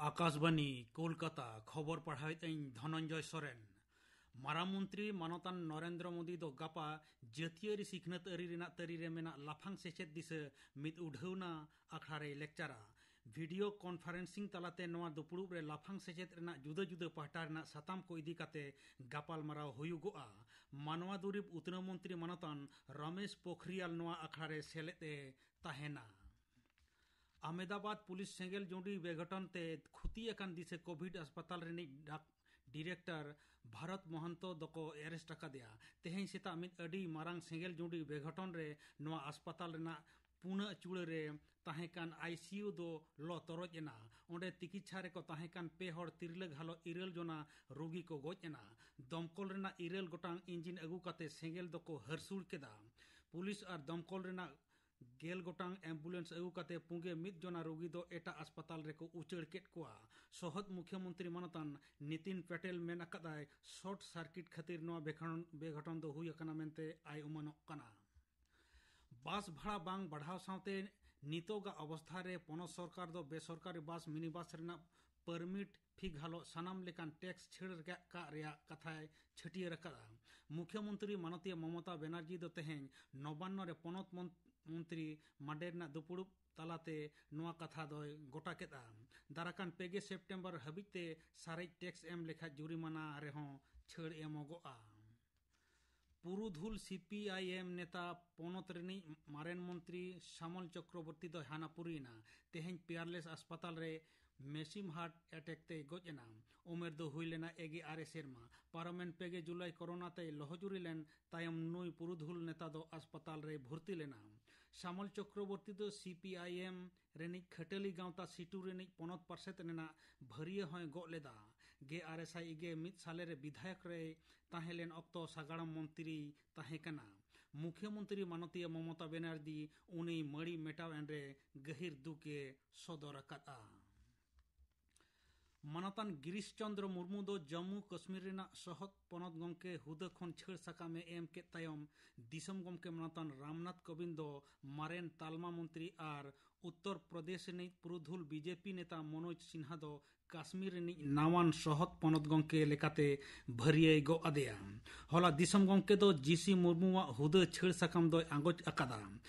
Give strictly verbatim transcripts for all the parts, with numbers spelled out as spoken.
ᱟᱠᱟᱥᱵᱟᱱᱤ, ᱠᱳᱞᱠᱟᱛᱟ᱾ ᱠᱷᱚᱵᱚᱨ ᱯᱟᱲᱦᱟᱣᱮᱫ ᱟᱹᱧ ᱫᱷᱚᱱᱚᱱᱡᱚᱭ ᱥᱚᱨᱮᱱ᱾ ᱢᱟᱨᱟᱝ ᱢᱚᱱᱛᱨᱤ ᱢᱟᱱᱚᱛᱟᱱ ᱱᱚᱨᱮᱱᱫᱨᱚ ᱢᱳᱫᱤ ᱫᱚ ᱜᱟᱯᱟ ᱡᱟᱹᱛᱤᱭᱟᱹᱨᱤ ᱥᱤᱠᱷᱱᱟᱹᱛ ᱟᱹᱨᱤ ᱨᱮᱱᱟᱜ ᱛᱟᱹᱨᱤ ᱨᱮ ᱢᱮᱱᱟᱜ ᱞᱟᱯᱷᱟᱝ ᱥᱮᱪᱮᱫ ᱫᱤᱥᱟᱹ ᱢᱤᱫ ᱩᱰᱷᱟᱹᱣᱱᱟ ᱟᱠᱷᱲᱟ ᱨᱮᱭ ᱞᱮᱠᱪᱟᱨᱟ᱾ ᱵᱷᱤᱰᱤᱭᱳ ᱠᱚᱱᱯᱷᱟᱨᱮᱱᱥᱤᱝ ᱛᱟᱞᱟᱛᱮ ᱱᱚᱣᱟ ᱫᱩᱯᱲᱩᱵ ᱨᱮ ᱞᱟᱯᱷᱟᱝ ᱥᱮᱪᱮᱫ ᱨᱮᱱᱟᱜ ᱡᱩᱫᱟᱹ ᱡᱩᱫᱟᱹ ᱯᱟᱦᱴᱟ ᱨᱮᱱᱟᱜ ᱥᱟᱛᱟᱢ ᱠᱚ ᱤᱫᱤ ᱠᱟᱛᱮ ᱜᱟᱯᱟᱞᱢᱟᱨᱟᱣ ᱦᱩᱭᱩᱜᱚᱜᱼᱟ᱾ ᱢᱟᱱᱣᱟ ᱫᱩᱨᱤᱵ ᱩᱛᱱᱟᱹᱣ ᱢᱚᱱᱛᱨᱤ ᱢᱟᱱᱚᱛᱟᱱ ᱨᱚᱢᱮᱥ ᱯᱳᱠᱷᱨᱤᱭᱟᱞ ᱱᱚᱣᱟ ᱟᱠᱷᱲᱟ ᱨᱮ ᱥᱮᱞᱮᱫ ᱮ ᱛᱟᱦᱮᱱᱟ᱾ ᱟᱦᱢᱮᱫᱟᱵᱟᱫᱽ ᱯᱩᱞᱤᱥ ᱥᱮᱸᱜᱮᱞ ᱡᱩᱸᱰᱤ ᱵᱮᱜᱷᱚᱴᱚᱱ ᱛᱮ ᱠᱷᱩᱛᱤ ᱟᱠᱟᱱ ᱫᱤᱥᱟᱹ ᱠᱳᱵᱷᱤᱰ ᱦᱟᱥᱯᱟᱛᱟᱞ ᱨᱤᱱᱤᱡ ᱰᱟᱠ-, ᱰᱤᱨᱮᱠᱴᱚᱨ ᱵᱷᱟᱨᱚᱛ ᱢᱚᱦᱚᱱᱛᱚ ᱫᱚᱠᱚ ᱮᱨᱮᱥᱴ ᱟᱠᱟᱫᱮᱭᱟ᱾ ᱛᱮᱦᱮᱧ ᱥᱮᱛᱟᱜ ᱢᱤᱫ ᱟᱹᱰᱤ ᱢᱟᱨᱟᱝ ᱥᱮᱸᱜᱮᱞ ᱡᱩᱸᱰᱤ ᱵᱮᱜᱷᱚᱴᱚᱱ ᱨᱮ ᱱᱚᱣᱟ ᱟᱥᱯᱟᱛᱟᱞ ᱨᱮᱱᱟᱜ ᱯᱩᱱᱟᱹᱜ ᱪᱩᱲᱟᱹ ᱨᱮ ᱛᱟᱦᱮᱸ ᱠᱟᱱ ᱟᱭ ᱥᱤ ᱭᱩ ᱫᱚ ᱞᱚ ᱛᱚᱨᱚᱡ ᱮᱱᱟ᱾ ᱚᱸᱰᱮ ᱛᱤᱠᱤᱪᱪᱷᱟ ᱨᱮᱠᱚ ᱛᱟᱦᱮᱸ ᱠᱟᱱ ᱯᱮ ᱦᱚᱲ ᱛᱤᱨᱞᱟᱹ ᱜᱷᱟᱞᱚ ᱤᱨᱟᱹᱞ ᱡᱚᱱᱟ ᱨᱩᱜᱤ ᱠᱚ ᱜᱚᱡ ᱮᱱᱟ᱾ ᱫᱚᱢᱠᱚᱞ ᱨᱮᱱᱟᱜ ᱤᱨᱟᱹᱞ ᱜᱚᱴᱟᱝ ᱤᱧᱡᱤᱱ ᱟᱹᱜᱩ ᱠᱟᱛᱮ ᱥᱮᱸᱜᱮᱞ ᱫᱚᱠᱚ ᱦᱟᱹᱨᱥᱩᱲ ᱠᱮᱫᱟ᱾ ᱯᱩᱞᱤᱥ ᱟᱨ ᱫᱚᱢᱠᱚᱞ ᱨᱮᱱᱟᱜ ᱜᱮᱞ ᱜᱚᱴᱟᱝ ᱮᱢᱵᱩᱞᱮᱱᱥ ᱟᱹᱜᱩ ᱠᱟᱛᱮ ᱯᱩᱸᱜᱮ ᱢᱤᱫ ᱡᱚᱱᱟ ᱨᱩᱜᱤ ᱫᱚ ᱮᱴᱟᱜ ᱟᱥᱯᱟᱛᱟᱞ ᱨᱮᱠᱚ ᱩᱪᱟᱹᱲ ᱠᱮᱫ ᱠᱚᱣᱟ᱾ ᱥᱚᱦᱚᱫ ᱢᱩᱠᱷᱭᱚᱢᱚᱱᱛᱨᱤ ᱢᱟᱱᱚᱛᱟᱱ ᱱᱤᱛᱤᱱ ᱯᱮᱴᱮᱞ ᱢᱮᱱ ᱟᱠᱟᱫᱟᱭ, ᱥᱚᱨᱴ ᱥᱟᱨᱠᱤᱴ ᱠᱷᱟᱹᱛᱤᱨ ᱱᱚᱣᱟ ᱵᱮᱜᱷᱚᱴᱚᱱ, ᱵᱮᱜᱷᱚᱴᱚᱱ ᱫᱚ ᱦᱩᱭ ᱟᱠᱟᱱᱟ ᱢᱮᱱᱛᱮ ᱟᱭ ᱩᱢᱟᱹᱱᱚᱜ ᱠᱟᱱᱟ᱾ ᱵᱟᱥ ᱵᱷᱟᱲᱟ ᱵᱟᱝ ᱵᱟᱲᱦᱟᱣ ᱥᱟᱶᱛᱮ ᱱᱤᱛᱚᱜᱟᱜ ᱚᱵᱚᱥᱛᱷᱟ ᱨᱮ ᱯᱚᱱᱚᱛ ᱥᱚᱨᱠᱟᱨ ᱫᱚ ᱵᱮᱥᱚᱨᱠᱟᱨᱤ ᱵᱟᱥ, ᱢᱤᱱᱤ ᱵᱟᱥ ᱨᱮᱱᱟᱜ ᱯᱟᱨᱢᱤᱴ ᱯᱷᱤ ᱜᱷᱟᱞᱚᱜ ᱥᱟᱱᱟᱢ ᱞᱮᱠᱟᱱ ᱴᱮᱠᱥ ᱪᱷᱟᱹᱲ ᱨᱮᱭᱟᱜ ᱠᱟᱜ ᱨᱮᱭᱟᱜ ᱠᱟᱛᱷᱟᱭ ᱪᱷᱟᱹᱴᱭᱟᱹᱨ ᱟᱠᱟᱫᱼᱟ᱾ ᱢᱩᱠᱷᱭᱚᱢᱚᱱᱛᱨᱤ ᱢᱟᱱᱚᱛᱤᱭᱟᱹ ᱢᱚᱢᱚᱛᱟ ᱵᱮᱱᱟᱨᱡᱤ ᱫᱚ ᱛᱮᱦᱮᱧ ᱱᱚᱵᱟᱱᱱᱚ ᱨᱮ ᱯᱚᱱᱚᱛ ᱢᱚᱱ-, ᱢᱚᱱᱛᱨᱤ ᱢᱟᱰᱮᱨ ᱨᱮᱱᱟᱜ ᱫᱩᱯᱩᱲᱩᱵ ᱛᱟᱞᱟᱛᱮ ᱱᱚᱣᱟ ᱠᱟᱛᱷᱟ ᱫᱚᱭ ᱜᱚᱴᱟ ᱠᱮᱫᱼᱟ᱾ ᱫᱟᱨᱟᱠᱟᱱ ᱯᱮ ᱜᱮ ᱥᱮᱯᱴᱮᱢᱵᱚᱨ ᱦᱟᱹᱵᱤᱡ ᱛᱮ ᱥᱟᱨᱮᱡ ᱴᱮᱠᱥ ᱮᱢ ᱞᱮᱠᱷᱟᱡ ᱡᱩᱨᱤᱢᱟᱱᱟ ᱨᱮᱦᱚᱸ ᱪᱷᱟᱹᱲ ᱮᱢᱚᱜᱚᱜᱼᱟ᱾ ᱯᱩᱨᱩᱫᱷᱩᱞ ᱥᱤ ᱯᱤ ᱟᱭ ᱮᱢ ᱱᱮᱛᱟ ᱯᱚᱱᱚᱛ ᱨᱤᱱᱤᱡ ᱢᱟᱨᱮᱱ ᱢᱚᱱᱛᱨᱤ ᱥᱟᱢᱚᱞ ᱪᱚᱠᱨᱚᱵᱚᱨᱛᱤ ᱫᱚᱭ ᱦᱟᱱᱟ ᱯᱩᱨᱤᱭᱮᱱᱟ᱾ ᱛᱮᱦᱮᱧ ᱯᱤᱭᱟᱨᱞᱮᱥ ᱟᱥᱯᱟᱛᱟᱞ ᱨᱮ ᱢᱮᱥᱤᱢ ᱦᱟᱨᱴ ᱮᱴᱮᱠ ᱛᱮᱭ ᱜᱚᱡ ᱮᱱᱟ᱾ ᱩᱢᱮᱨ ᱫᱚ ᱦᱩᱭ ᱞᱮᱱᱟ ᱮᱜᱮ ᱟᱨᱮ ᱥᱮᱨᱢᱟ᱾ ᱯᱟᱨᱚᱢᱮᱱ ᱯᱮ ᱜᱮ ᱡᱩᱞᱟᱭ ᱠᱚᱨᱳᱱᱟ ᱛᱮᱭ ᱞᱚᱦᱚᱡᱩᱨᱤ ᱞᱮᱱ ᱛᱟᱭᱚᱢ ᱱᱩᱭ ᱯᱩᱨᱩᱫᱷᱩᱞ ᱱᱮᱛᱟ ᱫᱚ ᱟᱥᱯᱟᱛᱟᱞ ᱨᱮᱭ ᱵᱷᱚᱨᱛᱤ ᱞᱮᱱᱟ᱾ ᱥᱟᱢᱚᱞ ᱪᱚᱠᱨᱚᱵᱚᱨᱛᱤ ᱫᱚ ᱥᱤ ᱯᱤ ᱟᱭ ᱮᱢ ᱨᱤᱱᱤᱡ ᱠᱷᱟᱹᱴᱟᱹᱞᱤ ᱜᱟᱶᱛᱟ ᱥᱤᱴᱩ ᱨᱤᱱᱤᱡ ᱯᱚᱱᱚᱛ ᱯᱟᱨᱥᱮᱛ ᱨᱮᱱᱟᱜ ᱵᱷᱟᱹᱨᱤᱭᱟᱹ ᱦᱚᱸᱭ ᱜᱚᱜ ᱞᱮᱫᱟ᱾ ᱜᱮ ᱟᱨᱮ ᱥᱟᱭ ᱤᱜᱮ ᱢᱤᱫ ᱥᱟᱞᱮ ᱨᱮ ᱵᱤᱫᱷᱟᱭᱚᱠ ᱨᱮᱭ ᱛᱟᱦᱮᱸ ᱞᱮᱱ ᱚᱠᱛᱚ ᱥᱟᱜᱟᱲᱚᱢ ᱢᱚᱱᱛᱨᱤᱭ ᱛᱟᱦᱮᱸ ᱠᱟᱱᱟ᱾ ᱢᱩᱠᱷᱭᱚᱢᱚᱱᱛᱨᱤ ᱢᱟᱱᱚᱛᱤᱭᱟᱹ ᱢᱚᱢᱚᱛᱟ ᱵᱮᱱᱟᱨᱡᱤ ᱩᱱᱤ ᱢᱟᱹᱲᱤ ᱢᱮᱴᱟᱣ ᱮᱱ ᱨᱮ ᱜᱟᱹᱦᱤᱨ ᱫᱩᱠ ᱮ ᱥᱚᱫᱚᱨ ᱟᱠᱟᱫᱼᱟ᱾ ᱢᱟᱱᱚᱛᱟᱱ ᱜᱤᱨᱤᱥ ᱪᱚᱱᱫᱨᱚ ᱢᱩᱨᱢᱩ ᱫᱚ ᱡᱟᱹᱢᱢᱩ ᱠᱟᱹᱥᱢᱤᱨ ᱨᱮᱱᱟᱜ ᱥᱚᱦᱚᱫ ᱯᱚᱱᱚᱛ ᱜᱚᱢᱠᱮ ᱦᱩᱫᱟᱹ ᱠᱷᱚᱱ ᱪᱷᱟᱹᱲ ᱥᱟᱠᱟᱢ ᱮ ᱮᱢ ᱠᱮᱫ ᱛᱟᱭᱚᱢ, ᱫᱤᱥᱚᱢ ᱜᱚᱢᱠᱮ ᱢᱟᱱᱚᱛᱟᱱ ᱨᱟᱢᱱᱟᱛᱷ ᱠᱳᱵᱤᱱᱫ ᱫᱚ ᱢᱟᱨᱮᱱ ᱛᱟᱞᱢᱟ ᱢᱚᱱᱛᱨᱤ ᱟᱨ ᱩᱛᱛᱚᱨ ᱯᱨᱚᱫᱮᱥ ᱨᱤᱱᱤᱡ ᱯᱩᱨᱩᱫᱷᱩᱞ ᱵᱤᱡᱮᱯᱤ ᱱᱮᱛᱟ ᱢᱚᱱᱳᱡᱽ ᱥᱤᱱᱦᱟ ᱫᱚ ᱠᱟᱥᱢᱤᱨ ᱨᱤᱱᱤᱡ ᱱᱟᱣᱟᱱ ᱥᱚᱦᱚᱫ ᱯᱚᱱᱚᱛ ᱜᱚᱢᱠᱮ ᱞᱮᱠᱟᱛᱮ ᱵᱷᱟᱹᱨᱤᱭᱟᱹᱭ ᱜᱚᱜ ᱟᱫᱮᱭᱟ᱾ ᱦᱚᱞᱟ ᱫᱤᱥᱚᱢ ᱜᱚᱢᱠᱮ ᱫᱚ ᱡᱤᱥᱤ ᱢᱩᱨᱢᱩᱣᱟᱜ ᱦᱩᱫᱟᱹ ᱪᱷᱟᱹᱲ ᱥᱟᱠᱟᱢ ᱫᱚᱭ ᱟᱸᱜᱚᱪ ᱟᱠᱟᱫᱟ᱾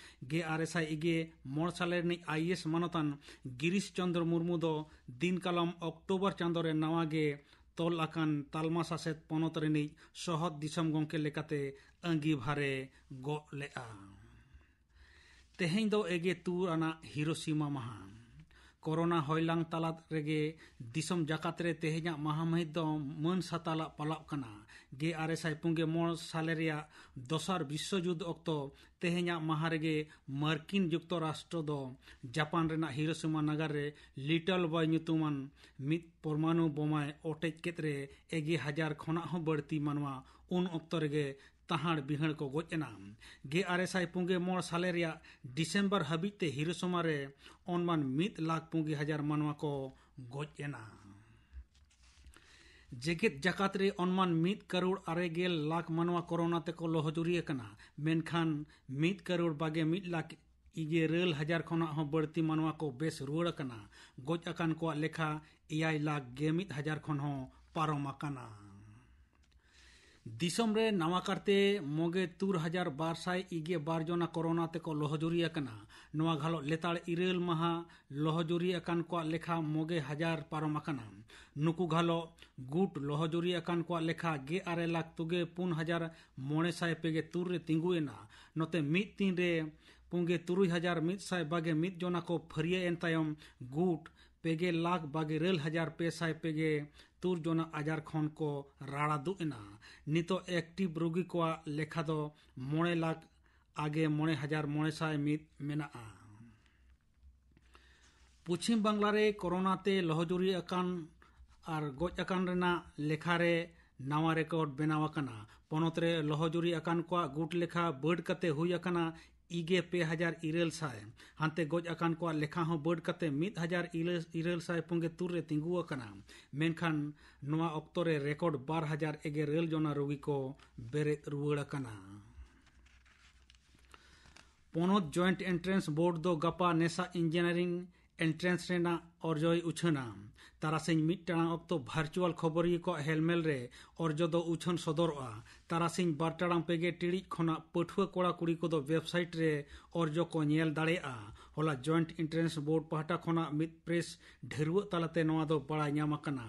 ᱜᱮ ᱟᱨᱮ ᱥᱟᱭ ᱤᱜᱮ ᱢᱚᱬ ᱥᱟᱞᱮ ᱨᱤᱱᱤᱡ ᱟᱭᱤᱮᱥ ᱢᱟᱱᱚᱛᱟᱱ ᱜᱤᱨᱤᱥ ᱪᱚᱱᱫᱨᱚ ᱢᱩᱨᱢᱩ ᱫᱚ ᱫᱤᱱ ᱠᱟᱞᱚᱢ ᱚᱠᱴᱳᱵᱚᱨ ᱪᱟᱸᱫᱚ ᱨᱮ ᱱᱟᱣᱟ ᱜᱮ ᱛᱚᱞ ᱟᱠᱟᱱ ᱛᱟᱞᱢᱟ ᱥᱟᱥᱮᱛ ᱯᱚᱱᱚᱛ ᱨᱤᱱᱤᱡ ᱥᱚᱦᱚᱫ ᱫᱤᱥᱚᱢ ᱜᱚᱢᱠᱮ ᱞᱮᱠᱟᱛᱮ ᱟᱺᱜᱤᱵᱷᱟᱨᱮ ᱜᱚᱜ ᱞᱮᱫᱼᱟ᱾ ᱛᱮᱦᱮᱧ ᱫᱚ ᱮᱜᱮ ᱛᱩᱨ ᱟᱱᱟᱜ ᱦᱤᱨᱳᱥᱤᱢᱟ ᱢᱟᱦᱟ᱾ ᱠᱳᱨᱳᱱᱟ ᱦᱚᱭᱞᱟᱝ ᱛᱟᱞᱟ ᱨᱮᱜᱮ ᱫᱤᱥᱚᱢ ᱡᱟᱠᱟᱛ ᱨᱮ ᱛᱮᱦᱮᱧᱟᱜ ᱢᱟᱦᱟ ᱢᱟᱹᱦᱤᱛ ᱫᱚ ᱢᱟᱹᱱ ᱥᱟᱛᱟᱞᱟᱜ ᱯᱟᱞᱟᱣ ᱠᱟᱱᱟ᱾ ᱜᱮ ᱟᱨᱮ ᱥᱟᱭ ᱯᱩᱱ ᱜᱮ ᱢᱚᱬ ᱥᱟᱞᱮ ᱨᱮᱭᱟᱜ ᱫᱚᱥᱟᱨ ᱵᱤᱥᱥᱚ ᱡᱩᱫᱽ ᱚᱠᱛᱚ ᱛᱮᱦᱮᱧᱟᱜ ᱢᱟᱦᱟ ᱨᱮᱜᱮ ᱢᱟᱨᱠᱤᱱ ᱡᱩᱠᱛᱚᱨᱟᱥᱴᱨᱚ ᱫᱚ ᱡᱟᱯᱟᱱ ᱨᱮᱱᱟᱜ ᱦᱤᱨᱳᱥᱤᱢᱟ ᱱᱟᱜᱟᱨ ᱨᱮ ᱞᱤᱴᱚᱞ ᱵᱚᱭ ᱧᱩᱛᱩᱢᱟᱱ ᱢᱤᱫ ᱯᱚᱨᱢᱟᱱᱩ ᱵᱳᱢᱟᱭ ᱚᱴᱮᱡ ᱠᱮᱫ ᱨᱮ ᱮᱜᱮ ᱦᱟᱡᱟᱨ ᱠᱷᱚᱱᱟᱜ ᱦᱚᱸ ᱵᱟᱹᱲᱛᱤ ᱢᱟᱱᱣᱟ ᱩᱱ ᱚᱠᱛᱚ ᱨᱮᱜᱮ ᱛᱟᱦᱟᱲ ᱵᱤᱦᱟᱹᱲ ᱠᱚ ᱜᱚᱡ ᱮᱱᱟ᱾ ᱜᱮ ᱟᱨᱮ ᱥᱟᱭ ᱯᱩᱱ ᱜᱮ ᱢᱚᱬ ᱥᱟᱞᱮ ᱨᱮᱭᱟᱜ ᱰᱤᱥᱮᱢᱵᱚᱨ ᱦᱟᱹᱵᱤᱡ ᱛᱮ ᱦᱤᱨᱳᱥᱤᱢᱟ ᱨᱮ ᱚᱱᱢᱟᱱ ᱢᱤᱫ ᱞᱟᱠᱷ ᱯᱩᱱ ᱜᱮ ᱦᱟᱡᱟᱨ ᱢᱟᱱᱣᱟ ᱠᱚ ᱜᱚᱡ ᱮᱱᱟ᱾ ᱡᱮᱜᱮᱛ ᱡᱟᱠᱟᱛ ᱨᱮ ᱚᱱᱢᱟᱱ ᱢᱤᱫ ᱠᱟᱨᱳᱲ ᱟᱨᱮ ᱜᱮᱞ ᱞᱟᱠᱷ ᱢᱟᱱᱣᱟ ᱠᱳᱨᱳᱱᱟ ᱛᱮᱠᱚ ᱞᱚᱦᱚᱡᱩᱨᱤ ᱟᱠᱟᱱᱟ, ᱢᱮᱱᱠᱷᱟᱱ ᱢᱤᱫ ᱠᱟᱨᱳᱲ ᱵᱟᱜᱮ ᱢᱤᱫ ᱞᱟᱠᱷ ᱤᱜᱮᱨᱟᱹᱞ ᱦᱟᱡᱟᱨ ᱠᱷᱚᱱᱟᱜ ᱦᱚᱸ ᱵᱟᱹᱲᱛᱤ ᱢᱟᱱᱣᱟ ᱠᱚ ᱵᱮᱥ ᱨᱩᱣᱟᱹᱲ ᱟᱠᱟᱱᱟ᱾ ᱜᱚᱡ ᱟᱠᱟᱱ ᱠᱚᱣᱟᱜ ᱞᱮᱠᱷᱟ ᱮᱭᱟᱭ ᱞᱟᱠᱷ ᱜᱮ ᱢᱤᱫ ᱦᱟᱡᱟᱨ ᱠᱷᱚᱱ ᱦᱚᱸ ᱯᱟᱨᱚᱢ ᱟᱠᱟᱱᱟ᱾ ᱫᱤᱥᱚᱢ ᱨᱮ ᱱᱟᱣᱟ ᱠᱟᱨᱛᱮ ᱢᱚᱜᱮ ᱛᱩᱨ ᱦᱟᱡᱟᱨ ᱵᱟᱨ ᱥᱟᱭ ᱤᱜᱮ ᱵᱟᱨ ᱡᱚᱱᱟ ᱠᱳᱨᱳᱱᱟ ᱛᱮᱠᱚ ᱞᱚᱦᱚᱡᱩᱨᱤ ᱟᱠᱟᱱᱟ᱾ ᱱᱚᱣᱟ ᱜᱷᱟᱞᱚᱜ ᱞᱮᱛᱟᱲ ᱤᱨᱟᱹᱞ ᱢᱟᱦᱟ ᱞᱚᱦᱚᱡᱩᱨᱤ ᱟᱠᱟᱱ ᱠᱚᱣᱟᱜ ᱞᱮᱠᱷᱟ ᱢᱚᱜᱮ ᱦᱟᱡᱟᱨ ᱯᱟᱨᱚᱢ ᱟᱠᱟᱱᱟ᱾ ᱱᱩᱠᱩ ᱜᱷᱟᱞᱚᱜ ᱜᱩᱴ ᱞᱚᱦᱚᱡᱩᱨᱤ ᱟᱠᱟᱱ ᱠᱚᱣᱟᱜ ᱞᱮᱠᱷᱟ ᱜᱮ ᱟᱨᱮ ᱞᱟᱠᱷ ᱛᱩᱜᱮ ᱯᱩᱱ ᱦᱟᱡᱟᱨ ᱢᱚᱬᱮ ᱥᱟᱭ ᱯᱮᱜᱮ ᱛᱩᱨ ᱨᱮ ᱛᱤᱸᱜᱩ ᱮᱱᱟ᱾ ᱱᱚᱛᱮ ᱢᱤᱫ ᱫᱤᱱ ᱨᱮ ᱯᱩᱸᱜᱮ ᱛᱩᱨᱩᱭ ᱦᱟᱡᱟᱨ ᱢᱤᱫ ᱥᱟᱭ ᱵᱟᱜᱮ ᱢᱤᱫ ᱡᱚᱱᱟ ᱠᱚ ᱯᱷᱟᱹᱨᱭᱟᱹ ᱮᱱ ᱛᱟᱭᱚᱢ ᱜᱩᱴ ᱯᱮᱜᱮ ᱞᱟᱠᱷ ᱵᱟᱜᱮ ᱤᱨᱟᱹᱞ ᱦᱟᱡᱟᱨ ᱯᱮ ᱥᱟᱭ ᱯᱮᱜᱮ ᱛᱩᱨ ᱡᱚᱱᱟ ᱟᱡᱟᱨ ᱠᱷᱚᱱ ᱠᱚ ᱨᱟᱲᱟ ᱫᱩᱜ ᱮᱱᱟ᱾ ᱱᱤᱛᱚᱜ ᱮᱠᱴᱤᱵᱷ ᱨᱳᱜᱤ ᱠᱚᱣᱟᱜ ᱞᱮᱠᱷᱟ ᱫᱚ ᱢᱚᱬᱮ ᱞᱟᱠᱷ ᱟᱜᱮ ᱢᱚᱬᱮ ᱦᱟᱡᱟᱨ ᱢᱚᱬᱮ ᱥᱟᱭ ᱢᱤᱫ ᱢᱮᱱᱟᱜᱼᱟ᱾ ᱯᱚᱪᱷᱤᱢ ᱵᱟᱝᱞᱟ ᱨᱮ ᱠᱳᱨᱳᱱᱟ ᱛᱮ ᱞᱚᱦᱚᱡᱩᱨᱤ ᱟᱠᱟᱱ ᱟᱨ ᱜᱚᱡ ᱟᱠᱟᱱ ᱨᱮᱱᱟᱜ ᱞᱮᱠᱷᱟ ᱨᱮ ᱱᱟᱣᱟ ᱨᱮᱠᱚᱨᱰ ᱵᱮᱱᱟᱣ ᱟᱠᱟᱱᱟ᱾ ᱯᱚᱱᱚᱛ ᱨᱮ ᱞᱚᱦᱚᱡᱩᱨᱤ ᱟᱠᱟᱱ ᱠᱚᱣᱟᱜ ᱜᱩᱴ ᱞᱮᱠᱷᱟ ᱵᱟᱹᱰ ᱠᱟᱛᱮ ᱦᱩᱭ ᱟᱠᱟᱱᱟ ᱤᱜᱮ ᱯᱮ ᱦᱟᱡᱟᱨ ᱤᱨᱟᱹᱞ ᱥᱟᱭ᱾ ᱦᱟᱱᱛᱮ ᱜᱚᱡ ᱟᱠᱟᱱ ᱠᱚᱣᱟᱜ ᱞᱮᱠᱷᱟ ᱦᱚᱸ ᱵᱟᱹᱰ ᱠᱟᱛᱮ ᱢᱤᱫ ᱦᱟᱡᱟᱨ ᱤᱨᱟᱹᱞ ᱥᱟᱭ ᱯᱩᱸᱜᱮ ᱛᱩᱨ ᱨᱮ ᱛᱤᱸᱜᱩ ᱟᱠᱟᱱᱟ᱾ ᱢᱮᱱᱠᱷᱟᱱ ᱱᱚᱣᱟ ᱚᱠᱛᱚ ᱨᱮ ᱨᱮᱠᱚᱨᱰ ᱵᱟᱨ ᱦᱟᱡᱟᱨ ᱮᱜᱮᱨᱟᱹᱞ ᱡᱚᱱᱟ ᱨᱳᱜᱤ ᱠᱚ ᱵᱮᱨᱮᱫ ᱨᱩᱣᱟᱹᱲ ᱟᱠᱟᱱᱟ᱾ ᱯᱚᱱᱚᱛ ᱡᱚᱭᱮᱱᱴ ᱮᱱᱴᱨᱮᱱᱥ ᱵᱳᱨᱰ ᱫᱚ ᱜᱟᱯᱟ ᱱᱮᱥᱟ ᱤᱧᱡᱤᱱᱤᱭᱟᱨᱤᱝ ᱮᱱᱴᱨᱮᱱᱥ ᱨᱮᱱᱟᱜ ᱚᱨᱡᱚᱭ ᱩᱪᱷᱟᱹᱱᱟ᱾ ᱛᱟᱨᱟᱥᱤᱧ ᱢᱤᱫ ᱴᱟᱲᱟᱝ ᱚᱠᱛᱚ ᱵᱷᱟᱨᱪᱩᱣᱟᱞ ᱠᱷᱚᱵᱚᱨᱤᱭᱟᱹ ᱠᱚᱣᱟᱜ ᱦᱮᱞᱢᱮᱞ ᱨᱮ ᱚᱨᱡᱚ ᱫᱚ ᱩᱪᱷᱟᱹᱱ ᱥᱚᱫᱚᱨᱚᱜᱼᱟ᱾ ᱛᱟᱨᱟᱥᱤᱧ ᱵᱟᱨ ᱴᱟᱲᱟᱝ ᱯᱮ ᱜᱮ ᱴᱤᱲᱤᱡ ᱠᱷᱚᱱᱟᱜ ᱯᱟᱹᱴᱷᱩᱣᱟᱹ ᱠᱚᱲᱟ ᱠᱩᱲᱤ ᱠᱚᱫᱚ ᱣᱮᱵᱥᱟᱭᱤᱴ ᱨᱮ ᱚᱨᱡᱚ ᱠᱚ ᱧᱮᱞ ᱫᱟᱲᱮᱭᱟᱜᱼᱟ᱾ ᱦᱚᱞᱟ ᱡᱚᱭᱮᱱᱴ ᱮᱱᱴᱨᱮᱱᱥ ᱵᱳᱨᱰ ᱯᱟᱦᱴᱟ ᱠᱷᱚᱱᱟᱜ ᱢᱤᱫ ᱯᱨᱮᱥ ᱰᱷᱟᱹᱨᱣᱟᱹᱜ ᱛᱟᱞᱟᱛᱮ ᱱᱚᱣᱟ ᱫᱚ ᱵᱟᱲᱟᱭ ᱧᱟᱢ ᱟᱠᱟᱱᱟ᱾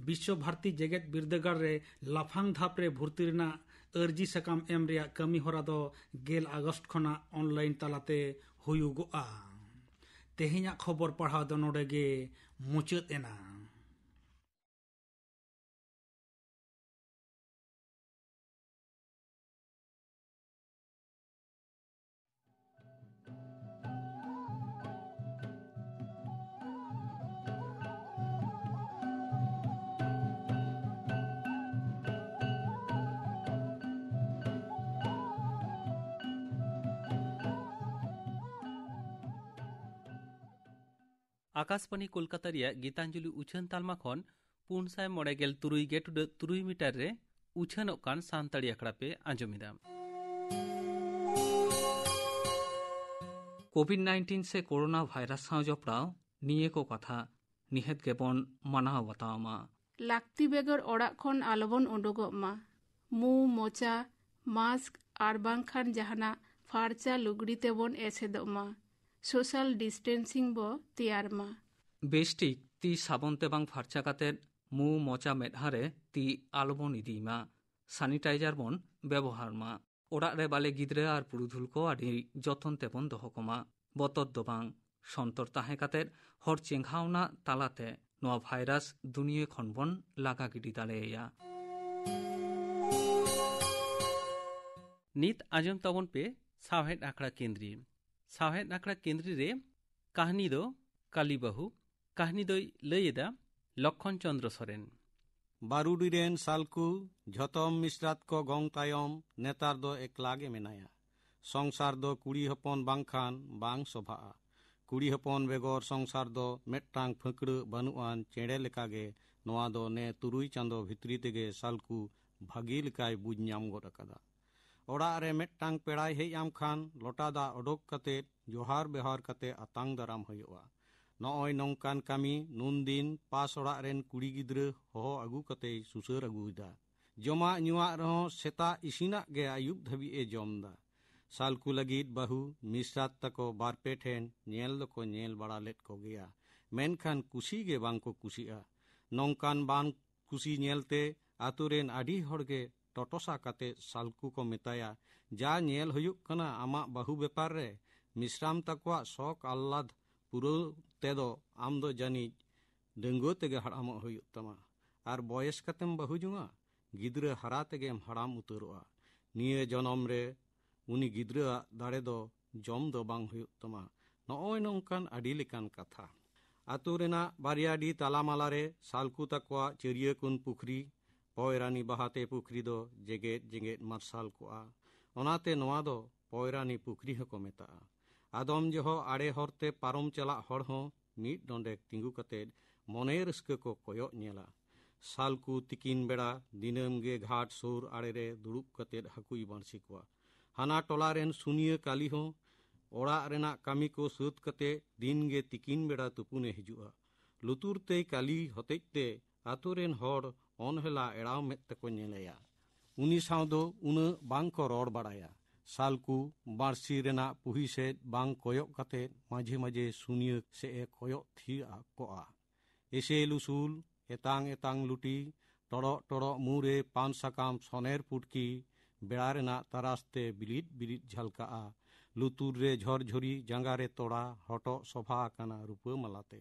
ᱵᱤᱥᱥᱚ ᱵᱷᱟᱨᱚᱛᱤ ᱡᱮᱜᱮᱛ ᱵᱤᱨᱫᱟᱹᱜᱟᱲ ᱨᱮ ᱞᱟᱯᱷᱟᱝ ᱫᱷᱟᱯ ᱨᱮ ᱵᱷᱩᱨᱛᱤ ᱨᱮᱱᱟᱜ ᱟᱹᱨᱡᱤ ᱥᱟᱠᱟᱢ ᱮᱢ ᱨᱮᱭᱟᱜ ᱠᱟᱹᱢᱤ ᱦᱚᱨᱟ ᱫᱚ ᱜᱮᱞ ᱟᱜᱚᱥᱴ ᱠᱷᱚᱱᱟᱜ ᱚᱱᱞᱟᱭᱤᱱ ᱛᱟᱞᱟᱛᱮ ᱦᱩᱭᱩᱜᱚᱜᱼᱟ᱾ ᱛᱮᱦᱮᱧᱟᱜ ᱠᱷᱚᱵᱚᱨ ᱯᱟᱲᱦᱟᱣ ᱫᱚ ᱱᱚᱰᱮ ᱜᱮ ᱢᱩᱪᱟᱹᱫ ᱮᱱᱟ᱾ ᱟᱠᱟᱥᱵᱟᱱᱤ ᱠᱳᱞᱠᱟᱛᱟ ᱨᱮᱭᱟᱜ ᱜᱤᱛᱟᱧᱡᱚᱞᱤ ᱩᱪᱷᱟᱹᱱ ᱛᱟᱞᱢᱟ ᱠᱷᱚᱱ ᱯᱩᱱ ᱥᱟᱭ ᱢᱚᱬᱮ ᱜᱮᱞ ᱛᱩᱨᱩᱭ ᱜᱮ ᱴᱩᱰᱟᱹᱜ ᱛᱩᱨᱩᱭ ᱢᱤᱴᱟᱨ ᱨᱮ ᱩᱪᱷᱟᱹᱱᱚᱜ ᱠᱟᱱ ᱥᱟᱱᱛᱟᱲᱤ ᱟᱠᱷᱲᱟ ᱯᱮ ᱟᱸᱡᱚᱢ ᱮᱫᱟ᱾ ᱠᱳᱵᱷᱤᱰ ᱱᱟᱭᱤᱱᱴᱤᱱ ᱥᱮ ᱠᱳᱨᱳᱱᱟ ᱵᱷᱟᱭᱨᱟᱥ ᱥᱟᱶ ᱡᱚᱯᱲᱟᱣ ᱱᱤᱭᱟᱹ ᱠᱚ ᱠᱟᱛᱷᱟ ᱱᱤᱦᱟᱹᱛ ᱜᱮᱵᱚᱱ ᱢᱟᱱᱟᱣ ᱵᱟᱛᱟᱣ ᱢᱟ᱾ ᱞᱟᱹᱠᱛᱤ ᱵᱮᱜᱚᱨ ᱚᱲᱟᱜ ᱠᱷᱚᱱ ᱟᱞᱚᱵᱚᱱ ᱩᱰᱩᱠᱚᱜ ᱢᱟ᱾ ᱢᱩ, ᱢᱚᱪᱟ, ᱢᱟᱥᱠ ᱟᱨ ᱵᱟᱝᱠᱷᱟᱱ ᱡᱟᱦᱟᱱᱟᱜ ᱯᱷᱟᱨᱪᱟ ᱞᱩᱜᱽᱲᱤ ᱛᱮᱵᱚᱱ ᱮᱥᱮᱫᱚᱜ ᱢᱟ᱾ ᱥᱳᱥᱟᱞ ᱰᱤᱥᱴᱮᱱᱥᱤᱝ ᱵᱚ ᱛᱮᱭᱟᱨ ᱢᱟ᱾ ᱵᱮᱥᱴᱷᱤᱠ ᱛᱤ ᱥᱟᱵᱚᱱ ᱛᱮ ᱵᱟᱝ ᱯᱷᱟᱨᱪᱟ ᱠᱟᱛᱮ ᱢᱩ, ᱢᱚᱪᱟ, ᱢᱮᱫᱦᱟ ᱨᱮ ᱛᱤ ᱟᱞᱚᱵᱚᱱ ᱤᱫᱤᱭ ᱢᱟ᱾ ᱥᱟᱱᱤᱴᱟᱭᱡᱟᱨ ᱵᱚᱱ ᱵᱮᱵᱚᱦᱟᱨ ᱢᱟ᱾ ᱚᱲᱟᱜ ᱨᱮ ᱵᱟᱞᱮ ᱜᱤᱫᱽᱨᱟᱹ ᱟᱨ ᱯᱩᱨᱩᱫᱷᱩᱞ ᱠᱚ ᱟᱹᱰᱤ ᱡᱚᱛᱚᱱ ᱛᱮᱵᱚᱱ ᱫᱚᱦᱚ ᱠᱚᱢᱟ᱾ ᱵᱚᱛᱚᱨ ᱫᱚ ᱵᱟᱝ, ᱥᱚᱱᱛᱚᱨ ᱛᱟᱦᱮᱸ ᱠᱟᱛᱮ ᱦᱚᱲ ᱪᱮᱸᱜᱷᱟᱣᱱᱟ ᱛᱟᱞᱟᱛᱮ ᱱᱚᱣᱟ ᱵᱷᱟᱭᱨᱟᱥ ᱫᱩᱱᱤᱭᱟᱹ ᱠᱷᱚᱱ ᱵᱚᱱ ᱞᱟᱜᱟ ᱜᱤᱰᱤ ᱫᱟᱲᱮᱭᱟᱭᱟ᱾ ᱱᱤᱛ ᱟᱸᱡᱚᱢ ᱛᱟᱵᱚᱱ ᱯᱮ ᱥᱟᱶᱦᱮᱫ ᱟᱠᱷᱲᱟ ᱠᱮᱸᱫᱽᱨᱤ᱾ ᱥᱟᱶᱦᱮᱫ ᱟᱠᱷᱲᱟ ᱠᱮᱸᱫᱽᱨᱤ ᱨᱮ ᱠᱟᱹᱦᱱᱤ ᱫᱚ ᱠᱟᱞᱤ ᱵᱟᱹᱦᱩ᱾ ᱠᱟᱹᱦᱱᱤ ᱫᱚᱭ ᱞᱟᱹᱭ ᱮᱫᱟ ᱞᱚᱠᱠᱷᱚᱱ ᱪᱚᱸᱫᱽᱨᱚ ᱥᱚᱨᱮᱱ᱾ ᱵᱟᱨᱩᱰᱤ ᱨᱮᱱ ᱥᱟᱞᱠᱩ ᱡᱷᱚᱛᱚᱢ ᱢᱤᱥᱨᱟᱛ ᱠᱚ ᱜᱚᱝ ᱛᱟᱭᱚᱢ ᱱᱮᱛᱟᱨ ᱫᱚ ᱮᱠᱞᱟ ᱜᱮ ᱢᱮᱱᱟᱭᱟ᱾ ᱥᱚᱝᱥᱟᱨ ᱫᱚ ᱠᱩᱲᱤ ᱦᱚᱯᱚᱱ ᱵᱟᱝᱠᱷᱟᱱ ᱵᱟᱝ ᱥᱚᱵᱷᱟᱜᱼᱟ᱾ ᱠᱩᱲᱤ ᱦᱚᱯᱚᱱ ᱵᱮᱜᱚᱨ ᱥᱚᱝᱥᱟᱨ ᱫᱚ ᱢᱤᱫᱴᱟᱝ ᱯᱷᱟᱹᱠᱲᱟᱹᱜ ᱵᱟᱹᱱᱩᱜ ᱟᱱ ᱪᱮᱬᱮ ᱞᱮᱠᱟᱜᱮ᱾ ᱱᱚᱣᱟ ᱫᱚ ᱱᱮ ᱛᱩᱨᱩᱭ ᱪᱟᱸᱫᱚ ᱵᱷᱤᱛᱨᱤ ᱛᱮᱜᱮ ᱥᱟᱞᱠᱩ ᱵᱷᱟᱹᱜᱤ ᱞᱮᱠᱟᱭ ᱵᱩᱡᱽ ᱧᱟᱢ ᱜᱚᱫ ᱟᱠᱟᱫᱟ᱾ ᱚᱲᱟᱜ ᱨᱮ ᱢᱤᱫᱴᱟᱝ ᱯᱮᱲᱟᱭ ᱦᱮᱡ ᱟᱢ ᱠᱷᱟᱱ ᱞᱚᱴᱟ ᱫᱟᱜ ᱚᱰᱚᱠ ᱠᱟᱛᱮ ᱡᱚᱦᱟᱨ ᱵᱮᱣᱦᱟᱨ ᱠᱟᱛᱮ ᱟᱛᱟᱝ ᱫᱟᱨᱟᱢ ᱦᱩᱭᱩᱜᱼᱟ᱾ ᱱᱚᱜᱼᱚᱭ ᱱᱚᱝᱠᱟᱱ ᱠᱟᱹᱢᱤ ᱱᱩᱱᱫᱤᱱ ᱯᱟᱥ ᱚᱲᱟᱜ ᱨᱮᱱ ᱠᱩᱲᱤ ᱜᱤᱫᱽᱨᱟᱹ ᱦᱚᱦᱚ ᱟᱹᱜᱩ ᱠᱟᱛᱮᱭ ᱥᱩᱥᱟᱹᱨ ᱟᱹᱜᱩᱭᱮᱫᱟ᱾ ᱡᱚᱢᱟᱜ ᱧᱩᱣᱟᱜ ᱨᱮᱦᱚᱸ ᱥᱮᱛᱟᱜ ᱤᱥᱤᱱᱟᱜ ᱜᱮ ᱟᱹᱭᱩᱵ ᱫᱷᱟᱹᱵᱤᱡ ᱮ ᱡᱚᱢ ᱮᱫᱟ᱾ ᱥᱟᱞᱠᱩ ᱞᱟᱹᱜᱤᱫ ᱵᱟᱹᱦᱩ ᱢᱤᱥᱨᱟᱛ ᱛᱟᱠᱚ ᱵᱟᱨ ᱯᱮ ᱴᱷᱮᱱ ᱧᱮᱞ ᱫᱚᱠᱚ ᱧᱮᱞ ᱵᱟᱲᱟ ᱞᱮᱫ ᱠᱚᱜᱮᱭᱟ, ᱢᱮᱱᱠᱷᱟᱱ ᱠᱩᱥᱤ ᱜᱮ ᱵᱟᱝ ᱠᱚ ᱠᱩᱥᱤᱜᱼᱟ᱾ ᱱᱚᱝᱠᱟᱱ ᱵᱟᱝ ᱠᱩᱥᱤ ᱧᱮᱞᱛᱮ ᱟᱛᱳ ᱨᱮᱱ ᱟᱹᱰᱤ ᱦᱚᱲ ᱜᱮ ᱴᱚᱴᱚᱥᱟ ᱠᱟᱛᱮ ᱥᱟᱞᱠᱩ ᱠᱚ ᱢᱮᱛᱟᱭᱟ, "ᱡᱟ ᱧᱮᱞ ᱦᱩᱭᱩᱜ ᱠᱟᱱᱟ ᱟᱢᱟᱜ ᱵᱟᱹᱦᱩ ᱵᱮᱯᱟᱨ ᱨᱮ, ᱢᱤᱥᱨᱟᱢ ᱛᱟᱠᱚᱣᱟᱜ ᱥᱚᱠ ᱟᱦᱞᱟᱫ ᱯᱩᱨᱟᱹᱣ ᱛᱮᱫᱚ ᱟᱢ ᱫᱚ ᱡᱟᱹᱱᱤᱡ ᱰᱟᱺᱜᱩᱣᱟᱹ ᱛᱮᱜᱮ ᱦᱟᱲᱟᱢᱚᱜ ᱦᱩᱭᱩᱜ ᱛᱟᱢᱟ᱾ ᱟᱨ ᱵᱚᱭᱮᱥ ᱠᱟᱛᱮᱢ ᱵᱟᱹᱦᱩ ᱡᱚᱝᱟ, ᱜᱤᱫᱽᱨᱟᱹ ᱦᱟᱨᱟ ᱛᱮᱜᱮᱢ ᱦᱟᱲᱟᱢ ᱩᱛᱟᱹᱨᱚᱜᱼᱟ᱾ ᱱᱤᱭᱟᱹ ᱡᱚᱱᱚᱢ ᱨᱮ ᱩᱱᱤ ᱜᱤᱫᱽᱨᱟᱹᱣᱟᱜ ᱫᱟᱲᱮ ᱫᱚ ᱡᱚᱢ ᱫᱚ ᱵᱟᱝ ᱦᱩᱭᱩᱜ ᱛᱟᱢᱟ᱾" ᱱᱚᱜᱼᱚᱭ ᱱᱚᱝᱠᱟᱱ ᱟᱹᱰᱤ ᱞᱮᱠᱟᱱ ᱠᱟᱛᱷᱟ᱾ ᱟᱛᱳ ᱨᱮᱱᱟᱜ ᱵᱟᱨᱭᱟ ᱰᱤ ᱛᱟᱞᱟᱢᱟᱞᱟ ᱨᱮ ᱥᱟᱞᱠᱩ ᱛᱟᱠᱚᱣᱟᱜ ᱪᱟᱹᱨᱭᱟᱹ ᱠᱩᱱ ᱯᱩᱠᱷᱨᱤ, ᱯᱚᱭᱨᱟᱱᱤ ᱵᱟᱦᱟᱛᱮ ᱯᱩᱠᱷᱨᱤ ᱫᱚ ᱡᱮᱜᱮᱫ ᱡᱮᱜᱮᱫ ᱢᱟᱨᱥᱟᱞ ᱠᱚᱜᱼᱟ᱾ ᱚᱱᱟᱛᱮ ᱱᱚᱣᱟ ᱫᱚ ᱯᱚᱭᱨᱟᱱᱤ ᱯᱩᱠᱷᱨᱤ ᱦᱚᱸᱠᱚ ᱢᱮᱛᱟᱜᱼᱟ᱾ ᱟᱫᱚᱢ ᱡᱚᱦᱚᱜ ᱟᱲᱮ ᱦᱚᱨᱛᱮ ᱯᱟᱨᱚᱢ ᱪᱟᱞᱟᱜ ᱦᱚᱲ ᱦᱚᱸ ᱢᱤᱫ ᱰᱚᱸᱰᱮᱠ ᱛᱤᱸᱜᱩ ᱠᱟᱛᱮ ᱢᱚᱱᱮ ᱨᱟᱹᱥᱠᱟᱹ ᱠᱚ ᱠᱚᱭᱚᱜ ᱧᱮᱞᱟ᱾ ᱥᱟᱞᱠᱩ ᱛᱤᱠᱤᱱ ᱵᱮᱲᱟ ᱫᱤᱱᱟᱹᱢ ᱜᱮ ᱜᱷᱟᱴ ᱥᱩᱨ ᱟᱲᱮ ᱨᱮ ᱫᱩᱲᱩᱵ ᱠᱟᱛᱮ ᱦᱟᱹᱠᱩᱭ ᱵᱟᱹᱲᱥᱤ ᱠᱚᱣᱟ᱾ ᱦᱟᱱᱟ ᱴᱚᱞᱟ ᱨᱮᱱ ᱥᱩᱱᱤᱭᱟᱹ ᱠᱟᱞᱤ ᱦᱚᱸ ᱚᱲᱟᱜ ᱨᱮᱱᱟᱜ ᱠᱟᱹᱢᱤ ᱠᱚ ᱥᱟᱹᱛ ᱠᱟᱛᱮ ᱫᱤᱱ ᱜᱮ ᱛᱤᱠᱤᱱ ᱵᱮᱲᱟ ᱛᱩᱯᱩᱱᱮ ᱦᱤᱡᱩᱜᱼᱟ᱾ ᱞᱩᱛᱩᱨ ᱛᱮᱭ ᱠᱟᱞᱤ ᱦᱚᱛᱮᱡ ᱛᱮ ᱟᱛᱳ ᱨᱮᱱ ᱦᱚᱲ ᱚᱱᱦᱮᱞᱟ ᱮᱲᱟᱣ ᱢᱮᱫ ᱛᱮᱠᱚ ᱧᱮᱞᱮᱭᱟ᱾ ᱩᱱᱤ ᱥᱟᱶ ᱫᱚ ᱩᱱᱟᱹᱜ ᱵᱟᱝ ᱠᱚ ᱨᱚᱲ ᱵᱟᱲᱟᱭᱟ᱾ ᱥᱟᱞᱠᱩ ᱵᱟᱹᱲᱥᱤ ᱨᱮᱱᱟᱜ ᱯᱩᱦᱤ ᱥᱮᱫ ᱵᱟᱝ ᱠᱚᱭᱚᱜ ᱠᱟᱛᱮ ᱢᱟᱡᱷᱮ ᱢᱟᱡᱷᱮ ᱥᱩᱱᱤᱭᱟᱹ ᱥᱮᱫ ᱮ ᱠᱚᱭᱚᱜ ᱛᱷᱤᱨ ᱠᱚᱜᱼᱟ᱾ ᱮᱥᱮᱞ ᱩᱥᱩᱞ, ᱮᱛᱟᱝ ᱮᱛᱟᱝ ᱞᱩᱴᱤ, ᱴᱚᱲᱚᱜ ᱴᱚᱲᱚᱜ ᱢᱩ ᱨᱮ ᱯᱟᱱ ᱥᱟᱠᱟᱢ ᱥᱚᱱᱮᱨ ᱯᱩᱴᱠᱤ, ᱵᱮᱲᱟ ᱨᱮᱱᱟᱜ ᱛᱟᱨᱟᱥ ᱛᱮ ᱵᱤᱞᱤᱫ ᱵᱤᱞᱤᱫ ᱡᱷᱟᱞᱠᱟᱜᱼᱟ᱾ ᱞᱩᱛᱩᱨ ᱨᱮ ᱡᱷᱚᱨᱡᱷᱚᱨᱤ, ᱡᱟᱸᱜᱟ ᱨᱮ ᱛᱚᱲᱟ, ᱦᱚᱴᱚᱜ ᱥᱚᱵᱷᱟ ᱟᱠᱟᱱᱟ ᱨᱩᱯᱟᱹ ᱢᱟᱞᱟ ᱛᱮ᱾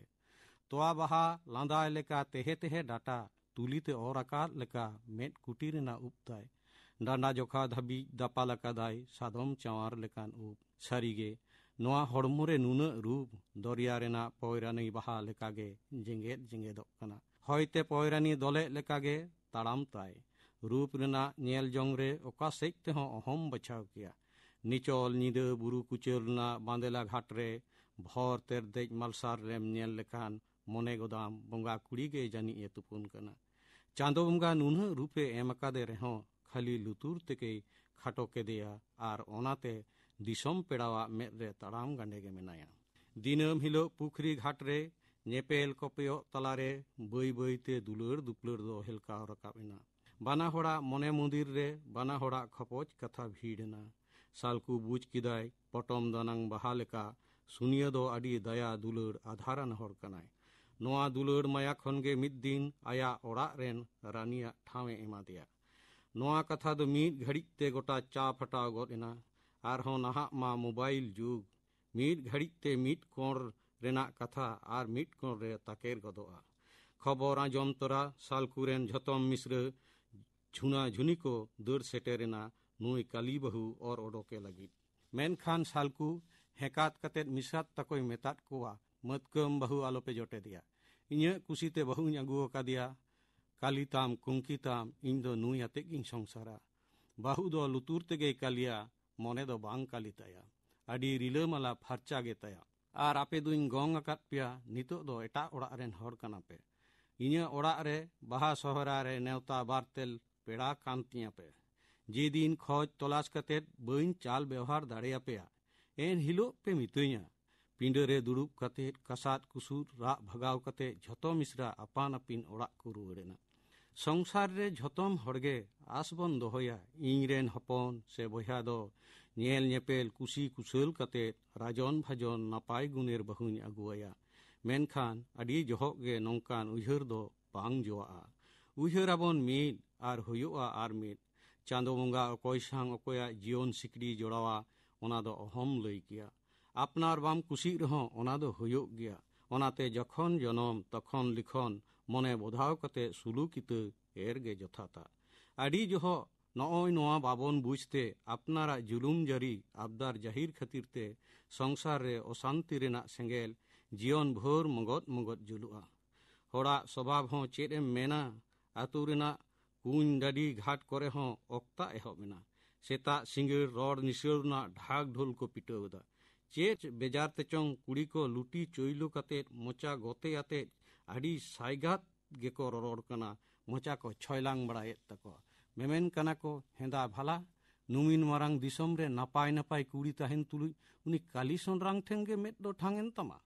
ᱛᱚᱣᱟ ᱵᱟᱦᱟ ᱞᱟᱸᱫᱟᱭ ᱞᱮᱠᱟ ᱛᱮᱦᱮ ᱛᱮᱦᱮ ᱰᱟᱴᱟ, ᱛᱩᱞᱤ ᱛᱮ ᱚᱨ ᱟᱠᱟᱫ ᱞᱮᱠᱟ ᱢᱮᱫ ᱠᱩᱴᱤ ᱨᱮᱱᱟᱜ ᱩᱵ ᱛᱟᱭ᱾ ᱰᱟᱸᱰᱟ ᱡᱚᱠᱷᱟ ᱫᱷᱟᱹᱵᱤᱡ ᱫᱟᱯᱟᱞ ᱟᱠᱟᱫᱟᱭ ᱥᱟᱫᱚᱢ ᱪᱟᱶᱟᱨ ᱞᱮᱠᱟᱱ ᱩᱵ᱾ ᱥᱟᱹᱨᱤᱜᱮ, ᱱᱚᱣᱟ ᱦᱚᱲᱢᱚ ᱨᱮ ᱱᱩᱱᱟᱹᱜ ᱨᱩᱯ, ᱫᱚᱨᱭᱟ ᱨᱮᱱᱟᱜ ᱯᱚᱭᱨᱟᱱᱤ ᱵᱟᱦᱟ ᱞᱮᱠᱟᱜᱮ ᱡᱮᱜᱮᱫ ᱡᱮᱜᱮᱫᱚᱜ ᱠᱟᱱᱟ᱾ ᱦᱚᱭᱛᱮ ᱯᱚᱭᱨᱟᱱᱤ ᱫᱚᱞᱮᱜ ᱞᱮᱠᱟᱜᱮ ᱛᱟᱲᱟᱢ ᱛᱟᱭ᱾ ᱨᱩᱯ ᱨᱮᱱᱟᱜ ᱧᱮᱞ ᱡᱚᱝ ᱨᱮ ᱚᱠᱟ ᱥᱮᱡ ᱛᱮᱦᱚᱸ ᱚᱦᱚᱢ ᱵᱟᱪᱷᱟᱣ ᱠᱮᱭᱟ᱾ ᱱᱤᱪᱚᱞ ᱧᱤᱫᱟᱹ ᱵᱩᱨᱩ ᱠᱩᱪᱟᱹᱞ ᱨᱮᱱᱟᱜ ᱵᱟᱸᱫᱮᱞᱟ ᱜᱷᱟᱴ ᱨᱮ ᱵᱷᱚᱨ ᱛᱮᱨᱫᱮᱡ ᱢᱟᱞᱥᱟᱨ ᱨᱮᱢ ᱧᱮᱞ ᱞᱮᱠᱷᱟᱱ ᱢᱚᱱᱮ ᱜᱚᱫᱟᱢ ᱵᱚᱸᱜᱟ ᱠᱩᱲᱤ ᱜᱮ ᱡᱟᱹᱱᱤᱡ ᱮ ᱛᱩᱯᱩᱱ ᱠᱟᱱᱟ᱾ ᱪᱟᱸᱫᱚ ᱵᱚᱸᱜᱟ ᱱᱩᱱᱟᱹᱜ ᱨᱩᱯᱮ ᱮᱢ ᱟᱠᱟᱫᱮ ᱨᱮᱦᱚᱸ ᱠᱷᱟᱹᱞᱤ ᱞᱩᱛᱩᱨ ᱛᱮᱜᱮᱭ ᱠᱷᱟᱴᱚ ᱠᱮᱫᱮᱭᱟ ᱟᱨ ᱚᱱᱟᱛᱮ ᱫᱤᱥᱚᱢ ᱯᱮᱲᱟᱣᱟᱜ ᱢᱮᱫ ᱨᱮ ᱛᱟᱲᱟᱢ ᱜᱟᱸᱰᱮ ᱜᱮ ᱢᱮᱱᱟᱭᱟ᱾ ᱫᱤᱱᱟᱹᱢ ᱦᱤᱞᱳᱜ ᱯᱩᱠᱷᱨᱤ ᱜᱷᱟᱴ ᱨᱮ ᱧᱮᱯᱮᱞ ᱠᱚᱯᱮᱭᱚᱜ ᱛᱟᱞᱟᱨᱮ ᱵᱟᱹᱭ ᱵᱟᱹᱭᱛᱮ ᱫᱩᱞᱟᱹᱲ ᱫᱩᱯᱞᱟᱹᱲ ᱫᱚ ᱦᱮᱞᱠᱟᱣ ᱨᱟᱠᱟᱵ ᱮᱱᱟ᱾ ᱵᱟᱱᱟ ᱦᱚᱲᱟᱜ ᱢᱚᱱᱮ ᱢᱩᱫᱤᱨ ᱨᱮ ᱵᱟᱱᱟ ᱦᱚᱲᱟᱜ ᱠᱷᱚᱯᱚᱡ ᱠᱟᱛᱷᱟ ᱵᱷᱤᱲ ᱮᱱᱟ᱾ ᱥᱟᱞᱠᱩ ᱵᱩᱡᱽ ᱠᱮᱫᱟᱭ, ᱯᱚᱴᱚᱢ ᱫᱟᱱᱟᱝ ᱵᱟᱦᱟ ᱞᱮᱠᱟ ᱥᱩᱱᱤᱭᱟᱹ ᱫᱚ ᱟᱹᱰᱤ ᱫᱟᱭᱟ ᱫᱩᱞᱟᱹᱲ ᱟᱫᱷᱟᱨᱟᱱ ᱦᱚᱲ ᱠᱟᱱᱟᱭ᱾ ᱱᱚᱣᱟ ᱫᱩᱞᱟᱹᱲ ᱢᱟᱭᱟ ᱠᱷᱚᱱ ᱜᱮ ᱢᱤᱫ ᱫᱤᱱ ᱟᱭᱟᱜ ᱚᱲᱟᱜ ᱨᱮᱱ ᱨᱟᱱᱤᱭᱟᱜ ᱴᱷᱟᱶ ᱮ ᱮᱢᱟ ᱫᱮᱭᱟ᱾ ᱱᱚᱣᱟ ᱠᱟᱛᱷᱟ ᱫᱚ ᱢᱤᱫ ᱜᱷᱟᱹᱲᱤᱡ ᱛᱮ ᱜᱚᱴᱟ ᱪᱟ ᱯᱷᱟᱴᱟᱣ ᱜᱚᱫ ᱮᱱᱟ᱾ ᱟᱨᱦᱚᱸ ᱱᱟᱦᱟᱜ ᱢᱟ ᱢᱳᱵᱟᱭᱤᱞ ᱡᱩᱜᱽ, ᱢᱤᱫ ᱜᱷᱟᱹᱲᱤᱡ ᱛᱮ ᱢᱤᱫ ᱠᱚᱬ ᱨᱮᱱᱟᱜ ᱠᱟᱛᱷᱟ ᱟᱨ ᱢᱤᱫ ᱠᱚᱬ ᱨᱮ ᱛᱟᱠᱮᱨ ᱜᱚᱫᱚᱜᱼᱟ᱾ ᱠᱷᱚᱵᱚᱨ ᱟᱸᱡᱚᱢ ᱛᱚᱨᱟ ᱥᱟᱞᱠᱩ ᱨᱮᱱ ᱡᱷᱚᱛᱚᱢ ᱢᱤᱥᱨᱟᱹ ᱡᱷᱩᱱᱟ ᱡᱷᱩᱱᱤ ᱠᱚ ᱫᱟᱹᱲ ᱥᱮᱴᱮᱨ ᱮᱱᱟ ᱱᱩᱭ ᱠᱟᱞᱤ ᱵᱟᱹᱦᱩ ᱚᱨ ᱚᱰᱚᱠᱮ ᱞᱟᱹᱜᱤᱫ᱾ ᱢᱮᱱᱠᱷᱟᱱ ᱥᱟᱞᱠᱩ ᱦᱮᱸᱠᱟᱛ ᱠᱟᱛᱮ ᱢᱤᱥᱨᱟᱛ ᱛᱟᱠᱚᱭ ᱢᱮᱛᱟᱫ ᱠᱚᱣᱟ, "ᱢᱟᱹᱛᱠᱟᱹᱢ ᱵᱟᱹᱦᱩ ᱟᱞᱚᱯᱮ ᱡᱚᱴᱮᱫᱮᱭᱟ᱾ ᱤᱧᱟᱹᱜ ᱠᱩᱥᱤᱛᱮ ᱵᱟᱹᱦᱩᱧ ᱟᱹᱜᱩ ᱟᱠᱟᱫᱮᱭᱟ᱾ ᱠᱟᱞᱤ ᱛᱟᱢ, ᱠᱩᱝᱠᱤ ᱛᱟᱢ, ᱤᱧ ᱫᱚ ᱱᱩᱭ ᱟᱛᱮ ᱜᱤᱧ ᱥᱚᱝᱥᱟᱨᱟ᱾" ᱵᱟᱹᱦᱩ ᱫᱚ ᱞᱩᱛᱩᱨ ᱛᱮᱜᱮᱭ ᱠᱟᱞᱤᱭᱟ, ᱢᱚᱱᱮ ᱫᱚ ᱵᱟᱝ ᱠᱟᱞᱤ ᱛᱟᱭᱟ᱾ ᱟᱹᱰᱤ ᱨᱤᱞᱟᱹᱢᱟᱞᱟ ᱯᱷᱟᱨᱪᱟ ᱜᱮ ᱛᱟᱭᱟ᱾ ᱟᱨ ᱟᱯᱮ ᱫᱩᱧ ᱜᱚᱝ ᱟᱠᱟᱫ ᱯᱮᱭᱟ, ᱱᱤᱛᱚᱜ ᱫᱚ ᱮᱴᱟᱜ ᱚᱲᱟᱜ ᱨᱮᱱ ᱦᱚᱲ ᱠᱟᱱᱟ ᱯᱮ᱾ ᱤᱧᱟᱹᱜ ᱚᱲᱟᱜ ᱨᱮ ᱵᱟᱦᱟ ᱥᱚᱦᱨᱟᱭ ᱨᱮ ᱱᱮᱣᱛᱟ ᱵᱟᱨᱛᱮᱞ ᱯᱮᱲᱟ ᱠᱟᱱ ᱛᱤᱧᱟ ᱯᱮ᱾ ᱡᱮᱫᱤᱱ ᱠᱷᱚᱡᱽ ᱛᱚᱞᱟᱥ ᱠᱟᱛᱮ ᱵᱟᱹᱧ ᱪᱟᱞ ᱵᱮᱣᱦᱟᱨ ᱫᱟᱲᱮᱭᱟᱯᱮᱭᱟ, ᱮᱱ ᱦᱤᱞᱳᱜ ᱯᱮ ᱢᱤᱛᱟᱹᱧᱟ᱾ ᱯᱤᱸᱰᱟᱹ ᱨᱮ ᱫᱩᱲᱩᱵ ᱠᱟᱛᱮ ᱠᱟᱥᱟᱫ ᱠᱩᱥᱩᱫ ᱨᱟᱜ ᱵᱷᱟᱜᱟᱣ ᱠᱟᱛᱮ ᱡᱷᱚᱛᱚ ᱢᱤᱥᱨᱟ ᱟᱯᱟᱱ ᱟᱹᱯᱤᱱ ᱚᱲᱟᱜ ᱠᱚ ᱨᱩᱣᱟᱹᱲ ᱮᱱᱟ᱾ ᱥᱚᱝᱥᱟᱨ ᱨᱮ ᱡᱷᱚᱛᱚᱢ ᱦᱚᱲᱜᱮ ᱟᱥ ᱵᱚᱱ ᱫᱚᱦᱚᱭᱟ, ᱤᱧ ᱨᱮᱱ ᱦᱚᱯᱚᱱ ᱥᱮ ᱵᱚᱭᱦᱟ ᱫᱚ ᱧᱮᱞ ᱧᱮᱯᱮᱞ ᱠᱩᱥᱤ ᱠᱩᱥᱟᱹᱞ ᱠᱟᱛᱮ ᱨᱟᱡᱚᱱ ᱵᱷᱟᱡᱚᱱ ᱱᱟᱯᱟᱭ ᱜᱩᱱᱮᱨ ᱵᱟᱹᱦᱩᱧ ᱟᱹᱜᱩᱣᱟᱭᱟ᱾ ᱢᱮᱱᱠᱷᱟᱱ ᱟᱹᱰᱤ ᱡᱚᱦᱚᱜ ᱜᱮ ᱱᱚᱝᱠᱟᱱ ᱩᱭᱦᱟᱹᱨ ᱫᱚ ᱵᱟᱝ ᱡᱚᱣᱟᱜᱼᱟ᱾ ᱩᱭᱦᱟᱹᱨ ᱟᱵᱚᱱ ᱢᱤᱫ ᱟᱨ ᱦᱩᱭᱩᱜᱼᱟ ᱟᱨ ᱢᱤᱫ᱾ ᱪᱟᱸᱫᱚ ᱵᱚᱸᱜᱟ ᱚᱠᱚᱭ ᱥᱟᱝ ᱚᱠᱚᱭᱟᱜ ᱡᱤᱭᱚᱱ ᱥᱤᱠᱲᱤ ᱡᱚᱲᱟᱣᱟ, ᱚᱱᱟ ᱫᱚ ᱚᱦᱚᱢ ᱞᱟᱹᱭ ᱠᱮᱭᱟ᱾ ᱟᱯᱱᱟᱨ ᱵᱟᱢ ᱠᱩᱥᱤᱜ ᱨᱮᱦᱚᱸ ᱚᱱᱟ ᱫᱚ ᱦᱩᱭᱩᱜ ᱜᱮᱭᱟ᱾ ᱚᱱᱟᱛᱮ ᱡᱚᱠᱷᱚᱱ ᱡᱚᱱᱚᱢ ᱛᱚᱠᱷᱚᱱ ᱞᱤᱠᱷᱚᱱ ᱢᱚᱱᱮ ᱵᱚᱫᱷᱟᱣ ᱠᱟᱛᱮ ᱥᱩᱞᱩᱠ ᱤᱛᱟᱹ ᱮᱨ ᱜᱮ ᱡᱚᱛᱷᱟᱛᱟ᱾ ᱟᱹᱰᱤ ᱡᱚᱦᱚᱜ ᱱᱚᱜᱼᱚᱭ ᱱᱚᱣᱟ ᱵᱟᱵᱚᱱ ᱵᱩᱡᱽ ᱛᱮ ᱟᱯᱱᱟᱨᱟᱜ ᱡᱩᱞᱩᱢ ᱡᱟᱹᱨᱤ ᱟᱵᱫᱟᱨ ᱡᱟᱹᱦᱤᱨ ᱠᱷᱟᱹᱛᱤᱨ ᱛᱮ ᱥᱚᱝᱥᱟᱨ ᱨᱮ ᱚᱥᱟᱱᱛᱤ ᱨᱮᱱᱟᱜ ᱥᱮᱸᱜᱮᱞ ᱡᱤᱭᱚᱱ ᱵᱷᱳᱨ ᱢᱚᱜᱚᱫ ᱢᱚᱜᱚᱫ ᱡᱩᱞᱩᱜᱼᱟ᱾ ᱦᱚᱲᱟᱜ ᱥᱚᱵᱷᱟᱵ ᱦᱚᱸ ᱪᱮᱫ ᱮᱢ ᱢᱮᱱᱟ, ᱟᱹᱛᱩ ᱨᱮᱱᱟᱜ ᱠᱩᱧ ᱰᱟᱹᱰᱤ ᱜᱷᱟᱴ ᱠᱚᱨᱮ ᱦᱚᱸ ᱚᱠᱛᱟ ᱮᱦᱚᱵ ᱮᱱᱟ᱾ ᱥᱮᱛᱟᱜ ᱥᱤᱸᱜᱟᱹᱲ ᱨᱚᱲ ᱱᱤᱥᱟᱹᱲ ᱨᱮᱱᱟᱜ ᱰᱷᱟᱠ ᱰᱷᱳᱞ ᱠᱚ ᱯᱤᱴᱟᱹᱣ ᱮᱫᱟ᱾ ᱪᱮᱫ ᱵᱮᱡᱟᱨ ᱛᱮᱪᱚᱝ ᱠᱩᱲᱤ ᱠᱚ ᱞᱩᱴᱤ ᱪᱚᱭᱞᱩ ᱠᱟᱛᱮ ᱢᱚᱪᱟ ᱜᱚᱛᱮ ᱟᱛᱮ ᱟᱹᱰᱤ ᱥᱟᱭᱜᱟᱛ ᱜᱮᱠᱚ ᱨᱚᱨᱚᱲ ᱠᱟᱱᱟ, ᱢᱚᱪᱟ ᱠᱚ ᱪᱷᱚᱭᱞᱟᱝ ᱵᱟᱲᱟᱭᱮᱫ ᱛᱟᱠᱚᱣᱟ᱾ ᱢᱮᱢᱮᱱ ᱠᱟᱱᱟ ᱠᱚ, "ᱦᱮᱸᱫᱟ ᱵᱷᱟᱞᱟ, ᱱᱩᱢᱤᱱ ᱢᱟᱨᱟᱝ ᱫᱤᱥᱚᱢ ᱨᱮ ᱱᱟᱯᱟᱭ ᱱᱟᱯᱟᱭ ᱠᱩᱲᱤ ᱛᱟᱦᱮᱱ ᱛᱩᱞᱩᱡ ᱩᱱᱤ ᱠᱟᱞᱤ ᱥᱚᱸᱰᱨᱟᱝ ᱴᱷᱮᱱ ᱜᱮ ᱢᱮᱫ ᱫᱚ ᱴᱷᱟᱝ ᱮᱱ ᱛᱟᱢᱟ᱾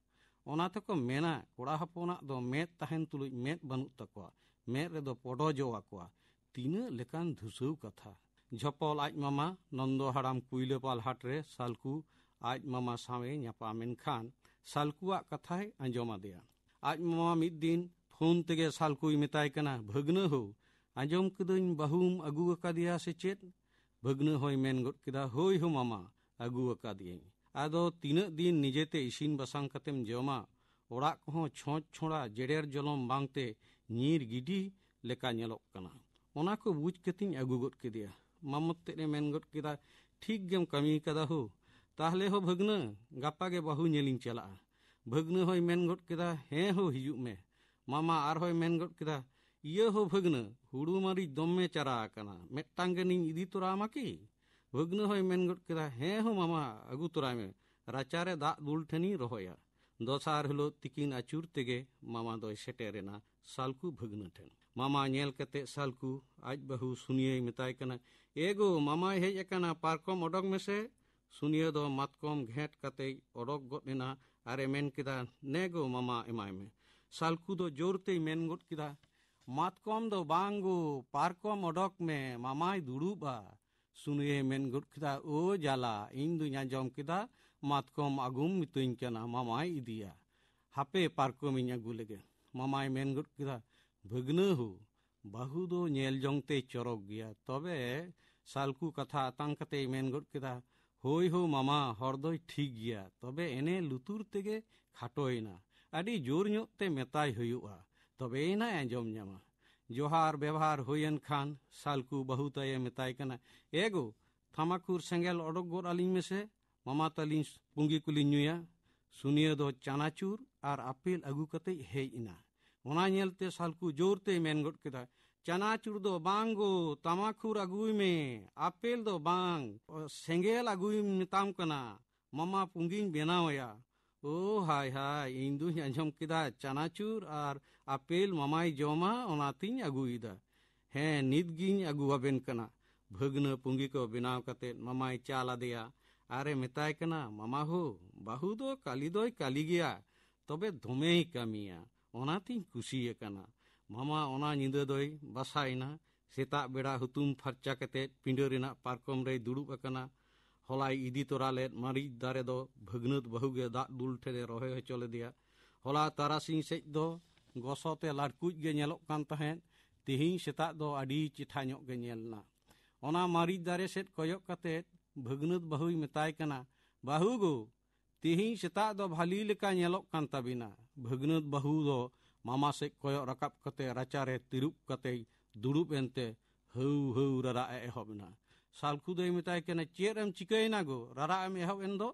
ᱚᱱᱟ ᱛᱮᱠᱚ ᱢᱮᱱᱟ, ᱠᱚᱲᱟ ᱦᱚᱯᱚᱱᱟᱜ ᱫᱚ ᱢᱮᱫ ᱛᱟᱦᱮᱱ ᱛᱩᱞᱩᱡ ᱢᱮᱫ ᱵᱟᱹᱱᱩᱜ ᱛᱟᱠᱚᱣᱟ, ᱢᱮᱫ ᱨᱮᱫᱚ ᱯᱚᱰᱚᱡᱚᱜ ᱟᱠᱚᱣᱟ᱾ ᱛᱤᱱᱟᱹᱜ ᱞᱮᱠᱟᱱ ᱫᱷᱩᱥᱟᱹᱣ ᱠᱟᱛᱷᱟ᱾ ᱡᱷᱚᱯᱚᱞ ᱟᱡ ᱢᱟᱢᱟ ᱱᱚᱱᱫᱚ ᱦᱟᱲᱟᱢ ᱠᱩᱭᱞᱟᱹᱯᱟᱞ ᱦᱟᱴ ᱨᱮ ᱥᱟᱞᱠᱩ ᱟᱡ ᱢᱟᱢᱟ ᱥᱟᱶ ᱮ ᱧᱟᱯᱟᱢ ᱮᱱ ᱠᱷᱟᱱ ᱥᱟᱞᱠᱩᱣᱟᱜ ᱠᱟᱛᱷᱟᱭ ᱟᱸᱡᱚᱢ ᱟᱫᱮᱭᱟ᱾ ᱟᱡ ᱢᱟᱢᱟ ᱢᱤᱫ ᱫᱤᱱ ᱯᱷᱳᱱ ᱛᱮᱜᱮ ᱥᱟᱞᱠᱩᱭ ᱢᱮᱛᱟᱭ ᱠᱟᱱᱟ, "ᱵᱷᱟᱹᱜᱽᱱᱟᱹ ᱦᱳ, ᱟᱸᱡᱚᱢ ᱠᱤᱫᱟᱹᱧ ᱵᱟᱹᱦᱩᱢ ᱟᱹᱜᱩ ᱟᱠᱟᱫᱮᱭᱟ ᱥᱮ ᱪᱮᱫ?" ᱵᱷᱟᱹᱜᱽᱱᱟᱹ ᱦᱚᱸᱭ ᱢᱮᱱ ᱜᱚᱫ ᱠᱮᱫᱟ, "ᱦᱳᱭ ᱦᱳ ᱢᱟᱢᱟ, ᱟᱹᱜᱩ ᱟᱠᱟᱫᱮᱭᱟᱹᱧ᱾ ᱟᱫᱚ ᱛᱤᱱᱟᱹᱜ ᱫᱤᱱ ᱱᱤᱡᱮᱛᱮ ᱤᱥᱤᱱ ᱵᱟᱥᱟᱝ ᱠᱟᱛᱮᱢ ᱡᱚᱢᱟ? ᱚᱲᱟᱜ ᱠᱚᱦᱚᱸ ᱪᱷᱚᱸᱪ ᱪᱷᱚᱲᱟ ᱡᱮᱰᱮᱨ ᱡᱚᱞᱚᱢ ᱵᱟᱝᱛᱮ ᱧᱤᱨ ᱜᱤᱰᱤ ᱞᱮᱠᱟ ᱧᱮᱞᱚᱜ ᱠᱟᱱᱟ᱾ ᱚᱱᱟ ᱠᱚ ᱵᱩᱡᱽ ᱠᱟᱛᱮᱧ ᱟᱹᱜᱩ ᱜᱚᱫ ᱠᱮᱫᱮᱭᱟ᱾" ᱢᱟᱢᱚᱛ ᱛᱮᱫ ᱮ ᱢᱮᱱ ᱜᱚᱫ ᱠᱮᱫᱟ, "ᱴᱷᱤᱠ ᱜᱮᱢ ᱠᱟᱹᱢᱤ ᱠᱟᱫᱟ ᱦᱳ᱾ ᱛᱟᱦᱞᱮ ᱦᱳ ᱵᱷᱟᱹᱜᱽᱱᱟᱹ, ᱜᱟᱯᱟ ᱜᱮ ᱵᱟᱹᱦᱩ ᱧᱮᱞᱤᱧ ᱪᱟᱞᱟᱜᱼᱟ᱾" ᱵᱷᱟᱹᱜᱽᱱᱟᱹ ᱦᱚᱸᱭ ᱢᱮᱱ ᱜᱚᱫ ᱠᱮᱫᱟ, "ᱦᱮᱸ ᱦᱳ, ᱦᱤᱡᱩᱜ ᱢᱮ᱾" ᱢᱟᱢᱟ ᱟᱨᱦᱚᱸᱭ ᱢᱮᱱ ᱜᱚᱫ ᱠᱮᱫᱟ, "ᱤᱭᱟᱹ ᱦᱳ ᱵᱷᱟᱹᱜᱽᱱᱟᱹ, ᱦᱩᱲᱩ ᱢᱟᱹᱨᱤᱪ ᱫᱚᱢᱮ ᱪᱟᱨᱟ ᱟᱠᱟᱱᱟ, ᱢᱤᱫᱴᱟᱝ ᱜᱟᱱᱤᱧ ᱤᱫᱤ ᱛᱚᱨᱟ ᱟᱢᱟ ᱠᱤ?" ᱵᱷᱟᱹᱜᱽᱱᱟᱹ ᱦᱚᱸᱭ ᱢᱮᱱ ᱜᱚᱫ ᱠᱮᱫᱟ, "ᱦᱮᱸ ᱦᱳ ᱢᱟᱢᱟ, ᱟᱹᱜᱩ ᱛᱚᱨᱟᱭ ᱢᱮ, ᱨᱟᱪᱟᱨᱮ ᱫᱟᱜ ᱫᱩᱞ ᱴᱷᱮᱱᱤᱧ ᱨᱚᱦᱚᱭᱟ᱾" ᱫᱚᱥᱟᱨ ᱦᱤᱞᱳᱜ ᱛᱤᱠᱤᱱ ᱟᱹᱪᱩᱨ ᱛᱮᱜᱮ ᱢᱟᱢᱟ ᱫᱚᱭ ᱥᱮᱴᱮᱨ ᱮᱱᱟ ᱥᱟᱞᱠᱩ ᱵᱷᱟᱹᱜᱽᱱᱟᱹ ᱴᱷᱮᱱ᱾ ᱢᱟᱢᱟ ᱧᱮᱞ ᱠᱟᱛᱮ ᱥᱟᱞᱠᱩ ᱟᱡ ᱵᱟᱹᱦᱩ ᱥᱩᱱᱤᱭᱟᱹᱭ ᱢᱮᱛᱟᱭ ᱠᱟᱱᱟ, "ᱮ ᱜᱳ, ᱢᱟᱢᱟᱭ ᱦᱮᱡ ᱟᱠᱟᱱᱟ, ᱯᱟᱨᱠᱚᱢ ᱚᱰᱚᱠ ᱢᱮᱥᱮ᱾" ᱥᱩᱱᱤᱭᱟᱹ ᱫᱚ ᱢᱟᱛᱠᱚᱢ ᱜᱷᱮᱸᱴ ᱠᱟᱛᱮᱭ ᱚᱰᱚᱠ ᱜᱚᱫ ᱮᱱᱟ ᱟᱨᱮ ᱢᱮᱱ ᱠᱮᱫᱟ, "ᱱᱮ ᱜᱳ ᱢᱟᱢᱟ, ᱮᱢᱟᱭ ᱢᱮ᱾" ᱥᱟᱞᱠᱩ ᱫᱚ ᱡᱳᱨ ᱛᱮᱭ ᱢᱮᱱ ᱜᱚᱫ ᱠᱮᱫᱟ, "ᱢᱟᱛᱠᱚᱢ ᱫᱚ ᱵᱟᱝ ᱜᱳ, ᱯᱟᱨᱠᱚᱢ ᱚᱰᱚᱠ ᱢᱮ, ᱢᱟᱢᱟᱭ ᱫᱩᱲᱩᱵᱼᱟ᱾" ᱥᱩᱱᱤᱭᱟᱹᱭ ᱢᱮᱱ ᱜᱚᱫ ᱠᱮᱫᱟ, "ᱳ ᱡᱟᱞᱟ, ᱤᱧ ᱫᱩᱧ ᱟᱸᱡᱚᱢ ᱠᱮᱫᱟ ᱢᱟᱛᱠᱚᱢ ᱟᱹᱜᱩᱢ ᱢᱤᱛᱟᱹᱧ ᱠᱟᱱᱟ, ᱢᱟᱢᱟᱭ ᱤᱫᱤᱭᱟ᱾ ᱦᱟᱯᱮ ᱯᱟᱨᱠᱚᱢᱤᱧ ᱟᱹᱜᱩ ᱞᱮᱜᱮ᱾" ᱢᱟᱢᱟᱭ ᱢᱮᱱ ᱜᱚᱫ ᱠᱮᱫᱟ, "ᱵᱷᱟᱹᱜᱽᱱᱟᱹ ᱦᱳ, ᱵᱟᱹᱦᱩ ᱫᱚ ᱧᱮᱞ ᱡᱚᱝ ᱛᱮᱭ ᱪᱚᱨᱚᱠ ᱜᱮᱭᱟ᱾" ᱛᱚᱵᱮ ᱥᱟᱞᱠᱩ ᱠᱟᱛᱷᱟ ᱟᱛᱟᱝ ᱠᱟᱛᱮᱭ ᱢᱮᱱ ᱜᱚᱫ ᱠᱮᱫᱟ, "ᱦᱳᱭ ᱦᱳ ᱢᱟᱢᱟ, ᱦᱚᱲ ᱫᱚᱭ ᱴᱷᱤᱠ ᱜᱮᱭᱟ, ᱛᱚᱵᱮ ᱮᱱᱮ ᱞᱩᱛᱩᱨ ᱛᱮᱜᱮ ᱠᱷᱟᱴᱚᱭᱮᱱᱟ᱾ ᱟᱹᱰᱤ ᱡᱳᱨ ᱧᱚᱜ ᱛᱮ ᱢᱮᱛᱟᱭ ᱦᱩᱭᱩᱜᱼᱟ, ᱛᱚᱵᱮᱭᱮᱱᱟᱭ ᱟᱸᱡᱚᱢ ᱧᱟᱢᱟ᱾" ᱡᱚᱦᱟᱨ ᱵᱮᱵᱷᱟᱨ ᱦᱩᱭᱮᱱ ᱠᱷᱟᱱ ᱥᱟᱞᱠᱩ ᱵᱟᱹᱦᱩ ᱛᱟᱭᱮ ᱢᱮᱛᱟᱭ ᱠᱟᱱᱟ, "ᱮ ᱜᱳ, ᱛᱷᱟᱢᱟᱠᱩᱨ ᱥᱮᱸᱜᱮᱞ ᱚᱰᱚᱠ ᱜᱚᱫ ᱟᱹᱞᱤᱧ ᱢᱮᱥᱮ, ᱢᱟᱢᱟ ᱛᱟᱹᱞᱤᱧ ᱯᱩᱸᱜᱤ ᱠᱚᱞᱤᱧ ᱧᱩᱭᱟ᱾" ᱥᱩᱱᱤᱭᱟᱹ ᱫᱚ ᱪᱟᱱᱟᱪᱩᱨ ᱟᱨ ᱟᱯᱮᱞ ᱟᱹᱜᱩ ᱠᱟᱛᱮᱭ ᱦᱮᱡ ᱮᱱᱟ᱾ ᱚᱱᱟ ᱧᱮᱞᱛᱮ ᱥᱟᱞᱠᱩ ᱡᱳᱨ ᱛᱮᱭ ᱢᱮᱱ ᱜᱚᱫ ᱠᱮᱫᱟ, "ᱪᱟᱱᱟᱪᱩᱨ ᱫᱚ ᱵᱟᱝ ᱜᱳ, ᱛᱟᱢᱟᱠᱷᱩᱨ ᱟᱹᱜᱩᱭ ᱢᱮ, ᱟᱯᱮᱞ ᱫᱚ ᱵᱟᱝ, ᱥᱮᱸᱜᱮᱞ ᱟᱹᱜᱩᱭ ᱢᱮᱛᱟᱢ ᱠᱟᱱᱟ, ᱢᱟᱢᱟ ᱯᱩᱸᱜᱤᱧ ᱵᱮᱱᱟᱣ ᱟᱭᱟ᱾" ᱳ ᱦᱟᱭ ᱦᱟᱭ, ᱤᱧ ᱫᱩᱧ ᱟᱸᱡᱚᱢ ᱠᱮᱫᱟ ᱪᱟᱱᱟᱪᱩᱨ ᱟᱨ ᱟᱯᱮᱞ ᱢᱟᱢᱟᱭ ᱡᱚᱢᱟ, ᱚᱱᱟᱛᱤᱧ ᱟᱹᱜᱩᱭᱮᱫᱟ᱾ ᱦᱮᱸ, ᱱᱤᱛ ᱜᱤᱧ ᱟᱹᱜᱩ ᱟᱵᱮᱱ ᱠᱟᱱᱟ᱾ ᱵᱷᱟᱹᱜᱽᱱᱟᱹ ᱯᱩᱸᱜᱤ ᱠᱚ ᱵᱮᱱᱟᱣ ᱠᱟᱛᱮ ᱢᱟᱢᱟᱭ ᱪᱟᱞ ᱟᱫᱮᱭᱟ᱾ ᱟᱨᱮ ᱢᱮᱛᱟᱭ ᱠᱟᱱᱟ, "ᱢᱟᱢᱟ ᱦᱳ, ᱵᱟᱹᱦᱩ ᱫᱚ ᱠᱟᱹᱞᱤ ᱫᱚᱭ ᱠᱟᱹᱞᱤ ᱜᱮᱭᱟ, ᱛᱚᱵᱮ ᱫᱚᱢᱮᱭ ᱠᱟᱹᱢᱤᱭᱟ, ᱚᱱᱟᱛᱤᱧ ᱠᱩᱥᱤ ᱟᱠᱟᱱᱟ᱾" ᱢᱟᱢᱟ ᱚᱱᱟ ᱧᱤᱫᱟᱹ ᱫᱚᱭ ᱵᱟᱥᱟᱭᱮᱱᱟ᱾ ᱥᱮᱛᱟᱜ ᱵᱮᱲᱟ ᱦᱩᱛᱩᱢ ᱯᱷᱟᱨᱪᱟ ᱠᱟᱛᱮ ᱯᱤᱸᱰᱟᱹ ᱨᱮᱱᱟᱜ ᱯᱟᱨᱠᱚᱢ ᱨᱮᱭ ᱫᱩᱲᱩᱵ ᱟᱠᱟᱱᱟ᱾ ᱦᱚᱞᱟᱭ ᱤᱫᱤ ᱛᱚᱨᱟ ᱞᱮᱫ ᱢᱟᱹᱨᱤᱪ ᱫᱟᱨᱮ ᱫᱚ ᱵᱷᱟᱹᱜᱽᱱᱟᱹᱛ ᱵᱟᱹᱦᱩ ᱜᱮ ᱫᱟᱜ ᱫᱩᱞ ᱴᱷᱮᱱᱮ ᱨᱚᱦᱚᱭ ᱦᱚᱪᱚ ᱞᱮᱫᱮᱭᱟ᱾ ᱦᱚᱞᱟ ᱛᱟᱨᱟᱥᱤᱧ ᱥᱮᱫ ᱫᱚ ᱜᱚᱥᱚ ᱛᱮ ᱞᱟᱹᱴᱠᱩᱡ ᱜᱮ ᱧᱮᱞᱚᱜ ᱠᱟᱱ ᱛᱟᱦᱮᱸᱫ, ᱛᱮᱦᱮᱧ ᱥᱮᱛᱟᱜ ᱫᱚ ᱟᱹᱰᱤ ᱪᱮᱴᱷᱟ ᱧᱚᱜ ᱜᱮ ᱧᱮᱞ ᱮᱱᱟ᱾ ᱚᱱᱟ ᱢᱟᱹᱨᱤᱪ ᱫᱟᱨᱮ ᱥᱮᱫ ᱠᱚᱭᱚᱜ ᱠᱟᱛᱮ ᱵᱷᱟᱹᱜᱽᱱᱟᱹᱛ ᱵᱟᱹᱦᱩᱭ ᱢᱮᱛᱟᱭ ᱠᱟᱱᱟ, "ᱵᱟᱹᱦᱩ ᱜᱳ, ᱛᱮᱦᱮᱧ ᱥᱮᱛᱟᱜ ᱫᱚ ᱵᱷᱟᱞᱤ ᱞᱮᱠᱟ ᱧᱮᱞᱚᱜ ᱠᱟᱱ ᱛᱟᱵᱤᱱᱟ᱾" ᱵᱷᱟᱹᱜᱽᱱᱟᱹᱛ ᱵᱟᱹᱦᱩ ᱫᱚ ᱢᱟᱢᱟ ᱥᱮᱫ ᱠᱚᱭᱚᱜ ᱨᱟᱠᱟᱵ ᱠᱟᱛᱮ ᱨᱟᱪᱟᱨᱮ ᱛᱤᱨᱩᱵ ᱠᱟᱛᱮᱭ ᱫᱩᱲᱩᱵ ᱮᱱᱛᱮ ᱦᱟᱹᱣ ᱦᱟᱹᱣ ᱨᱟᱨᱟᱜ ᱮ ᱮᱦᱚᱵ ᱮᱱᱟ᱾ ᱥᱟᱞᱠᱷᱩ ᱫᱚᱭ ᱢᱮᱛᱟᱭ ᱠᱟᱱᱟ, "ᱪᱮᱫ ᱮᱢ ᱪᱤᱠᱟᱹᱭᱮᱱᱟ ᱜᱳ? ᱨᱟᱨᱟᱜ ᱮᱢ ᱮᱦᱚᱵ ᱮᱱ ᱫᱚ?"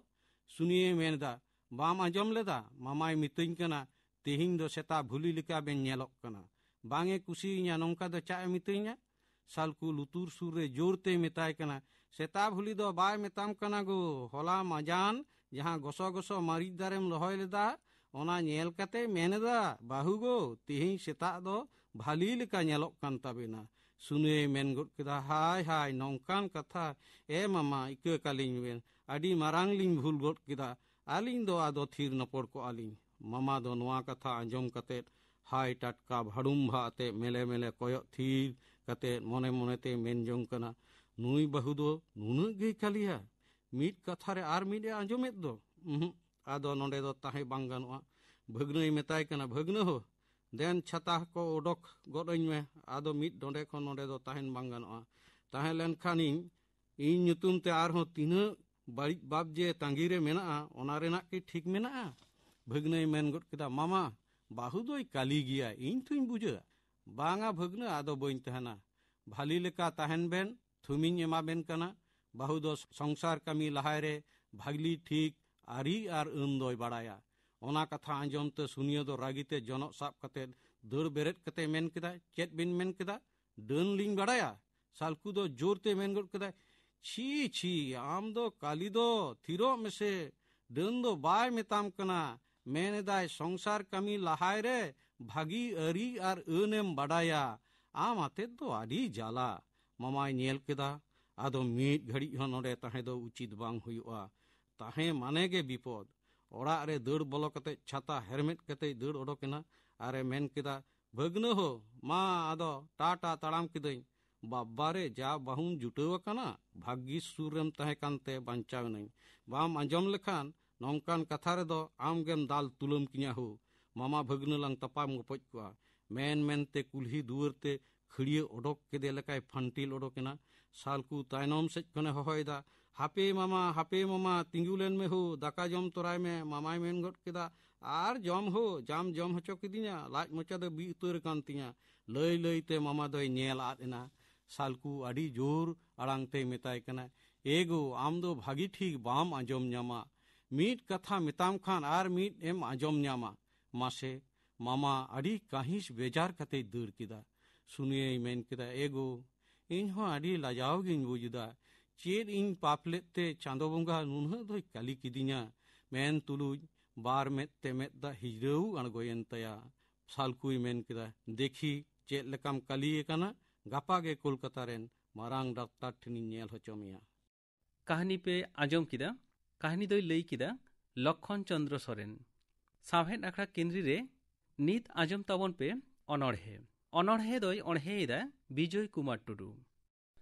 ᱥᱩᱱᱤᱭᱮ ᱢᱮᱱ ᱮᱫᱟ, "ᱵᱟᱢ ᱟᱸᱡᱚᱢ ᱞᱮᱫᱟ? ᱢᱟᱢᱟᱭ ᱢᱤᱛᱟᱹᱧ ᱠᱟᱱᱟ, ᱛᱮᱦᱮᱧ ᱫᱚ ᱥᱮᱛᱟ ᱵᱷᱩᱞᱤ ᱞᱮᱠᱟ ᱵᱮᱱ ᱧᱮᱞᱚᱜ ᱠᱟᱱᱟ᱾ ᱵᱟᱝ ᱮ ᱠᱩᱥᱤᱭᱟᱹᱧᱟ, ᱱᱚᱝᱠᱟ ᱫᱚ ᱪᱟᱜ ᱮ ᱢᱤᱛᱟᱹᱧᱟ?" ᱥᱟᱞᱠᱩ ᱞᱩᱛᱩᱨ ᱥᱩᱨ ᱨᱮ ᱡᱳᱨ ᱛᱮᱭ ᱢᱮᱛᱟᱭ ᱠᱟᱱᱟ, "ᱥᱮᱛᱟ ᱵᱷᱩᱞᱤ ᱫᱚ ᱵᱟᱭ ᱢᱮᱛᱟᱢ ᱠᱟᱱᱟ ᱜᱳ, ᱦᱚᱞᱟ ᱢᱟᱡᱟᱱ ᱡᱟᱦᱟᱸ ᱜᱚᱥᱚ ᱜᱚᱥᱚ ᱢᱟᱹᱨᱤᱪ ᱫᱟᱨᱮᱢ ᱨᱚᱦᱚᱭ ᱞᱮᱫᱟ, ᱚᱱᱟ ᱧᱮᱞ ᱠᱟᱛᱮ ᱢᱮᱱ ᱮᱫᱟ, 'ᱵᱟᱹᱦᱩ ᱜᱳ, ᱛᱮᱦᱮᱧ ᱥᱮᱛᱟᱜ ᱫᱚ ᱵᱷᱟᱞᱤ ᱞᱮᱠᱟ ᱧᱮᱞᱚᱜ ᱠᱟᱱ ᱛᱟᱵᱮᱱᱟ.'" ᱥᱩᱱᱩᱭᱮ ᱢᱮᱱ ᱜᱚᱫ ᱠᱮᱫᱟ, "ᱦᱟᱭ ᱦᱟᱭ, ᱱᱚᱝᱠᱟᱱ ᱠᱟᱛᱷᱟ! ᱮ ᱢᱟᱢᱟ, ᱤᱠᱟᱹ ᱠᱟᱞᱤᱧ ᱵᱮᱱ, ᱟᱹᱰᱤ ᱢᱟᱨᱟᱝ ᱞᱤᱧ ᱵᱷᱩᱞ ᱜᱚᱫ ᱠᱮᱫᱟ᱾ ᱟᱹᱞᱤᱧ ᱫᱚ ᱟᱫᱚ ᱛᱷᱤᱨ ᱱᱚᱯᱚᱲ ᱠᱚᱜᱼᱟ ᱞᱤᱧ᱾" ᱢᱟᱢᱟ ᱫᱚ ᱱᱚᱣᱟ ᱠᱟᱛᱷᱟ ᱟᱸᱡᱚᱢ ᱠᱟᱛᱮ ᱦᱟᱭ ᱴᱟᱴᱠᱟ ᱵᱷᱟᱹᱲᱩᱢᱵᱷᱟ ᱟᱛᱮ ᱢᱮᱞᱮ ᱢᱮᱞᱮ ᱠᱚᱭᱚᱜ ᱛᱷᱤᱨ ᱠᱟᱛᱮ ᱢᱚᱱᱮ ᱢᱚᱱᱮᱛᱮ ᱢᱮᱱ ᱡᱚᱝ ᱠᱟᱱᱟ, "ᱱᱩᱭ ᱵᱟᱹᱦᱩ ᱫᱚ ᱱᱩᱱᱟᱹᱜ ᱜᱮᱭ ᱠᱟᱹᱞᱤᱭᱟ? ᱢᱤᱫ ᱠᱟᱛᱷᱟ ᱨᱮ ᱟᱨ ᱢᱤᱫ ᱮ ᱟᱸᱡᱚᱢᱮᱫ ᱫᱚ᱾ ᱩᱸᱦᱩᱸᱜ, ᱟᱫᱚ ᱱᱚᱰᱮ ᱫᱚ ᱛᱟᱦᱮᱸ ᱵᱟᱝ ᱜᱟᱱᱚᱜᱼᱟ᱾" ᱵᱷᱟᱹᱜᱽᱱᱟᱹᱭ ᱢᱮᱛᱟᱭ ᱠᱟᱱᱟ, "ᱵᱷᱟᱹᱜᱽᱱᱟᱹ ᱦᱳ, ᱫᱮᱱ ᱪᱷᱟᱛᱟ ᱠᱚ ᱚᱰᱚᱠ ᱜᱚᱫ ᱟᱹᱧ ᱢᱮ, ᱟᱫᱚ ᱢᱤᱫ ᱰᱚᱸᱰᱮ ᱠᱷᱚᱱ ᱱᱚᱰᱮ ᱫᱚ ᱛᱟᱦᱮᱱ ᱵᱟᱝ ᱜᱟᱱᱚᱜᱼᱟ᱾ ᱛᱟᱦᱮᱸ ᱞᱮᱱᱠᱷᱟᱱᱤᱧ ᱤᱧ ᱧᱩᱛᱩᱢ ᱛᱮ ᱟᱨᱦᱚᱸ ᱛᱤᱱᱟᱹᱜ ᱵᱟᱹᱲᱤᱡ ᱵᱟᱯ ᱡᱮ ᱛᱟᱺᱜᱤ ᱨᱮ ᱢᱮᱱᱟᱜᱼᱟ, ᱚᱱᱟ ᱨᱮᱱᱟᱜ ᱠᱤ ᱴᱷᱤᱠ ᱢᱮᱱᱟᱜᱼᱟ?" ᱵᱷᱟᱹᱜᱽᱱᱟᱹᱭ ᱢᱮᱱ ᱜᱚᱫ ᱠᱮᱫᱟ, "ᱢᱟᱢᱟ, ᱵᱟᱹᱦᱩ ᱫᱚᱭ ᱠᱟᱹᱞᱤ ᱜᱮᱭᱟ, ᱤᱧ ᱛᱚᱧ ᱵᱩᱡᱷᱟᱹᱣᱟ᱾ ᱵᱟᱝᱟ ᱵᱷᱟᱹᱜᱽᱱᱟᱹ, ᱟᱫᱚ ᱵᱟᱹᱧ ᱛᱟᱦᱮᱱᱟ᱾ ᱵᱷᱟᱞᱤ ᱞᱮᱠᱟ ᱛᱟᱦᱮᱱ ᱵᱮᱱ, ᱛᱷᱩᱢᱤᱧ ᱮᱢᱟ ᱵᱮᱱ ᱠᱟᱱᱟ᱾ ᱵᱟᱹᱦᱩ ᱫᱚ ᱥᱚᱝᱥᱟᱨ ᱠᱟᱹᱢᱤ ᱞᱟᱦᱟᱭ ᱨᱮ ᱵᱷᱟᱹᱜᱤ ᱴᱷᱤᱠ ᱟᱹᱨᱤ ᱟᱨ ᱟᱹᱱ ᱫᱚᱭ ᱵᱟᱲᱟᱭᱟ᱾" ᱚᱱᱟ ᱠᱟᱛᱷᱟ ᱟᱸᱡᱚᱢ ᱛᱮ ᱥᱩᱱᱤᱭᱟᱹ ᱫᱚ ᱨᱟᱹᱜᱤ ᱛᱮ ᱡᱚᱱᱚᱜ ᱥᱟᱵ ᱠᱟᱛᱮ ᱫᱟᱹᱲ ᱵᱮᱨᱮᱫ ᱠᱟᱛᱮ ᱢᱮᱱ ᱠᱮᱫᱟ, "ᱪᱮᱫ ᱵᱤᱱ ᱢᱮᱱ ᱠᱮᱫᱟ? ᱰᱟᱹᱱ ᱞᱤᱧ ᱵᱟᱲᱟᱭᱟ?" ᱥᱟᱞᱠᱩ ᱫᱚ ᱡᱳᱨ ᱛᱮ ᱢᱮᱱ ᱜᱚᱫ ᱠᱮᱫᱟᱭ, "ᱪᱷᱤ, ᱪᱷᱤ, ᱟᱢ ᱫᱚ ᱠᱟᱞᱤ ᱫᱚ ᱛᱷᱤᱨᱚᱜ ᱢᱮᱥᱮ᱾ ᱰᱟᱹᱱ ᱫᱚ ᱵᱟᱭ ᱢᱮᱛᱟᱢ ᱠᱟᱱᱟ, ᱢᱮᱱ ᱮᱫᱟᱭ ᱥᱚᱝᱥᱟᱨ ᱠᱟᱹᱢᱤ ᱞᱟᱦᱟᱭ ᱨᱮ ᱵᱷᱟᱹᱜᱤ ᱟᱹᱨᱤ ᱟᱨ ᱟᱹᱱᱮᱢ ᱵᱟᱰᱟᱭᱟ᱾ ᱟᱢ ᱟᱛᱮᱫ ᱫᱚ ᱟᱹᱰᱤ ᱡᱟᱞᱟ᱾ ᱢᱟᱢᱟᱭ ᱧᱮᱞ ᱠᱮᱫᱟ, ᱟᱫᱚ ᱢᱤᱫ ᱜᱷᱟᱹᱲᱤᱡ ᱦᱚᱸ ᱱᱚᱰᱮ ᱛᱟᱦᱮᱸ ᱫᱚ ᱩᱪᱤᱛ ᱵᱟᱝ ᱦᱩᱭᱩᱜᱼᱟ᱾ ᱛᱟᱦᱮᱸ ᱢᱟᱱᱮ ᱜᱮ ᱵᱤᱯᱚᱫ᱾ ᱚᱲᱟᱜ ᱨᱮ ᱫᱟᱹᱲ ᱵᱚᱞᱚ ᱠᱟᱛᱮ ᱪᱷᱟᱛᱟ ᱦᱮᱨᱢᱮᱫ ᱠᱟᱛᱮᱭ ᱫᱟᱹᱲ ᱚᱰᱚᱠ ᱮᱱᱟ ᱟᱨᱮ ᱢᱮᱱ ᱠᱮᱫᱟ, "ᱵᱷᱟᱹᱜᱽᱱᱟᱹ ᱦᱳ, ᱢᱟ ᱟᱫᱚ ᱴᱟᱴᱟ ᱛᱟᱲᱟᱢ ᱠᱤᱫᱟᱹᱧ᱾ ᱵᱟᱵᱵᱟ ᱨᱮ, ᱡᱟ ᱵᱟᱹᱦᱩᱢ ᱡᱩᱴᱟᱹᱣ ᱟᱠᱟᱱᱟ, ᱵᱷᱟᱹᱜᱽᱜᱤᱥ ᱥᱩᱨ ᱨᱮᱢ ᱛᱟᱦᱮᱸ ᱠᱟᱱᱛᱮ ᱵᱟᱧᱪᱟᱣ ᱮᱱᱟᱹᱧ᱾ ᱵᱟᱢ ᱟᱸᱡᱚᱢ ᱞᱮᱠᱷᱟᱱ ᱱᱚᱝᱠᱟᱱ ᱠᱟᱛᱷᱟ ᱨᱮᱫᱚ ᱟᱢ ᱜᱮᱢ ᱫᱟᱞ ᱛᱩᱞᱟᱹᱢ ᱠᱤᱧᱟ ᱦᱳ᱾ ᱢᱟᱢᱟ ᱵᱷᱟᱹᱜᱽᱱᱟᱹ ᱞᱟᱝ ᱛᱟᱯᱟᱢ ᱜᱚᱯᱚᱡ ᱠᱚᱜᱼᱟ," ᱢᱮᱱ ᱢᱮᱱᱛᱮ ᱠᱩᱞᱦᱤ ᱫᱩᱣᱟᱹᱨ ᱛᱮ ᱠᱷᱟᱹᱲᱭᱟᱹ ᱚᱰᱚᱠ ᱠᱮᱫᱮ ᱞᱮᱠᱟᱭ ᱯᱷᱟᱱᱴᱤᱞ ᱚᱰᱚᱠ ᱮᱱᱟ᱾ ᱥᱟᱞᱠᱩ ᱛᱟᱭᱱᱚᱢ ᱥᱮᱫ ᱠᱷᱚᱱᱮ ᱦᱚᱦᱚᱭᱮᱫᱟ, "ᱦᱟᱯᱮ ᱢᱟᱢᱟ, ᱦᱟᱯᱮ ᱢᱟᱢᱟ, ᱛᱤᱸᱜᱩ ᱞᱮᱱ ᱢᱮ ᱦᱳ, ᱫᱟᱠᱟ ᱡᱚᱢ ᱛᱚᱨᱟᱭ ᱢᱮ᱾" ᱢᱟᱢᱟᱭ ᱢᱮᱱ ᱜᱚᱫ ᱠᱮᱫᱟ, "ᱟᱨ ᱡᱚᱢ ᱦᱳ, ᱡᱟᱢ ᱡᱚᱢ ᱦᱚᱪᱚ ᱠᱤᱫᱤᱧᱟ, ᱞᱟᱡ ᱢᱚᱪᱟ ᱫᱚ ᱵᱤ ᱩᱛᱟᱹᱨ ᱟᱠᱟᱱ ᱛᱤᱧᱟ᱾" ᱞᱟᱹᱭ ᱞᱟᱹᱭ ᱛᱮ ᱢᱟᱢᱟ ᱫᱚᱭ ᱧᱮᱞ ᱟᱫ ᱮᱱᱟ᱾ ᱥᱟᱞᱠᱩ ᱟᱹᱰᱤ ᱡᱳᱨ ᱟᱲᱟᱝ ᱛᱮᱭ ᱢᱮᱛᱟᱭ ᱠᱟᱱᱟ, "ᱮ ᱜᱳ, ᱟᱢ ᱫᱚ ᱵᱷᱟᱹᱜᱤ ᱴᱷᱤᱠ ᱵᱟᱢ ᱟᱸᱡᱚᱢ ᱧᱟᱢᱟ᱾ ᱢᱤᱫ ᱠᱟᱛᱷᱟ ᱢᱮᱛᱟᱢ ᱠᱷᱟᱱ ᱟᱨ ᱢᱤᱫ ᱮᱢ ᱟᱸᱡᱚᱢ ᱧᱟᱢᱟ᱾" ᱢᱟᱥᱮ, ᱢᱟᱢᱟ ᱟᱹᱰᱤ ᱠᱟᱹᱦᱤᱥ ᱵᱮᱡᱟᱨ ᱠᱟᱛᱮᱭ ᱫᱟᱹᱲ ᱠᱮᱫᱟ᱾ ᱥᱩᱱᱤᱭᱟᱹᱭ ᱢᱮᱱ ᱠᱮᱫᱟ, "ᱮ ᱜᱳ, ᱤᱧ ᱦᱚᱸ ᱟᱹᱰᱤ ᱞᱟᱡᱟᱣ ᱜᱤᱧ ᱵᱩᱡᱽ ᱮᱫᱟ᱾ ᱪᱮᱫ ᱤᱧ ᱯᱟᱯ ᱞᱮᱫ ᱛᱮ ᱪᱟᱸᱫᱚ ᱵᱚᱸᱜᱟ ᱱᱩᱱᱟᱹᱜ ᱫᱚᱭ ᱠᱟᱹᱞᱤ ᱠᱤᱫᱤᱧᱟ?" ᱢᱮᱱ ᱛᱩᱞᱩᱡ ᱵᱟᱨ ᱢᱮᱫ ᱛᱮ ᱢᱮᱫ ᱫᱟᱜ ᱦᱤᱡᱽᱨᱟᱹᱣ ᱟᱬᱜᱚᱭᱮᱱ ᱛᱟᱭᱟ᱾ ᱥᱟᱞᱠᱩᱭ ᱢᱮᱱ ᱠᱮᱫᱟ, "ᱫᱮᱠᱷᱤ ᱪᱮᱫ ᱞᱮᱠᱟᱢ ᱠᱟᱹᱞᱤ ᱟᱠᱟᱱᱟ, ᱜᱟᱯᱟ ᱜᱮ ᱠᱳᱞᱠᱟᱛᱟ ᱨᱮᱱ ᱢᱟᱨᱟᱝ ᱰᱟᱠᱛᱟᱨ ᱴᱷᱮᱱᱤᱧ ᱧᱮᱞ ᱦᱚᱪᱚ ᱢᱮᱭᱟ᱾" ᱠᱟᱹᱦᱱᱤ ᱯᱮ ᱟᱸᱡᱚᱢ ᱠᱮᱫᱟ᱾ ᱠᱟᱹᱦᱱᱤ ᱫᱚᱭ ᱞᱟᱹᱭ ᱠᱮᱫᱟ ᱞᱚᱠᱠᱷᱚᱱ ᱪᱚᱸᱫᱽᱨᱚ ᱥᱚᱨᱮᱱ᱾ ᱥᱟᱶᱦᱮᱫ ᱟᱠᱷᱲᱟ ᱠᱮᱱᱫᱽᱨᱤ ᱨᱮ ᱱᱤᱛ ᱟᱸᱡᱚᱢ ᱛᱟᱵᱚᱱ ᱯᱮ ᱚᱱᱚᱬᱦᱮ᱾ ᱚᱱᱚᱬᱦᱮ ᱫᱚᱭ ᱚᱬᱦᱮᱭᱮᱫᱟ ᱵᱤᱡᱚᱭ ᱠᱩᱢᱟᱨ ᱴᱩᱰᱩ᱾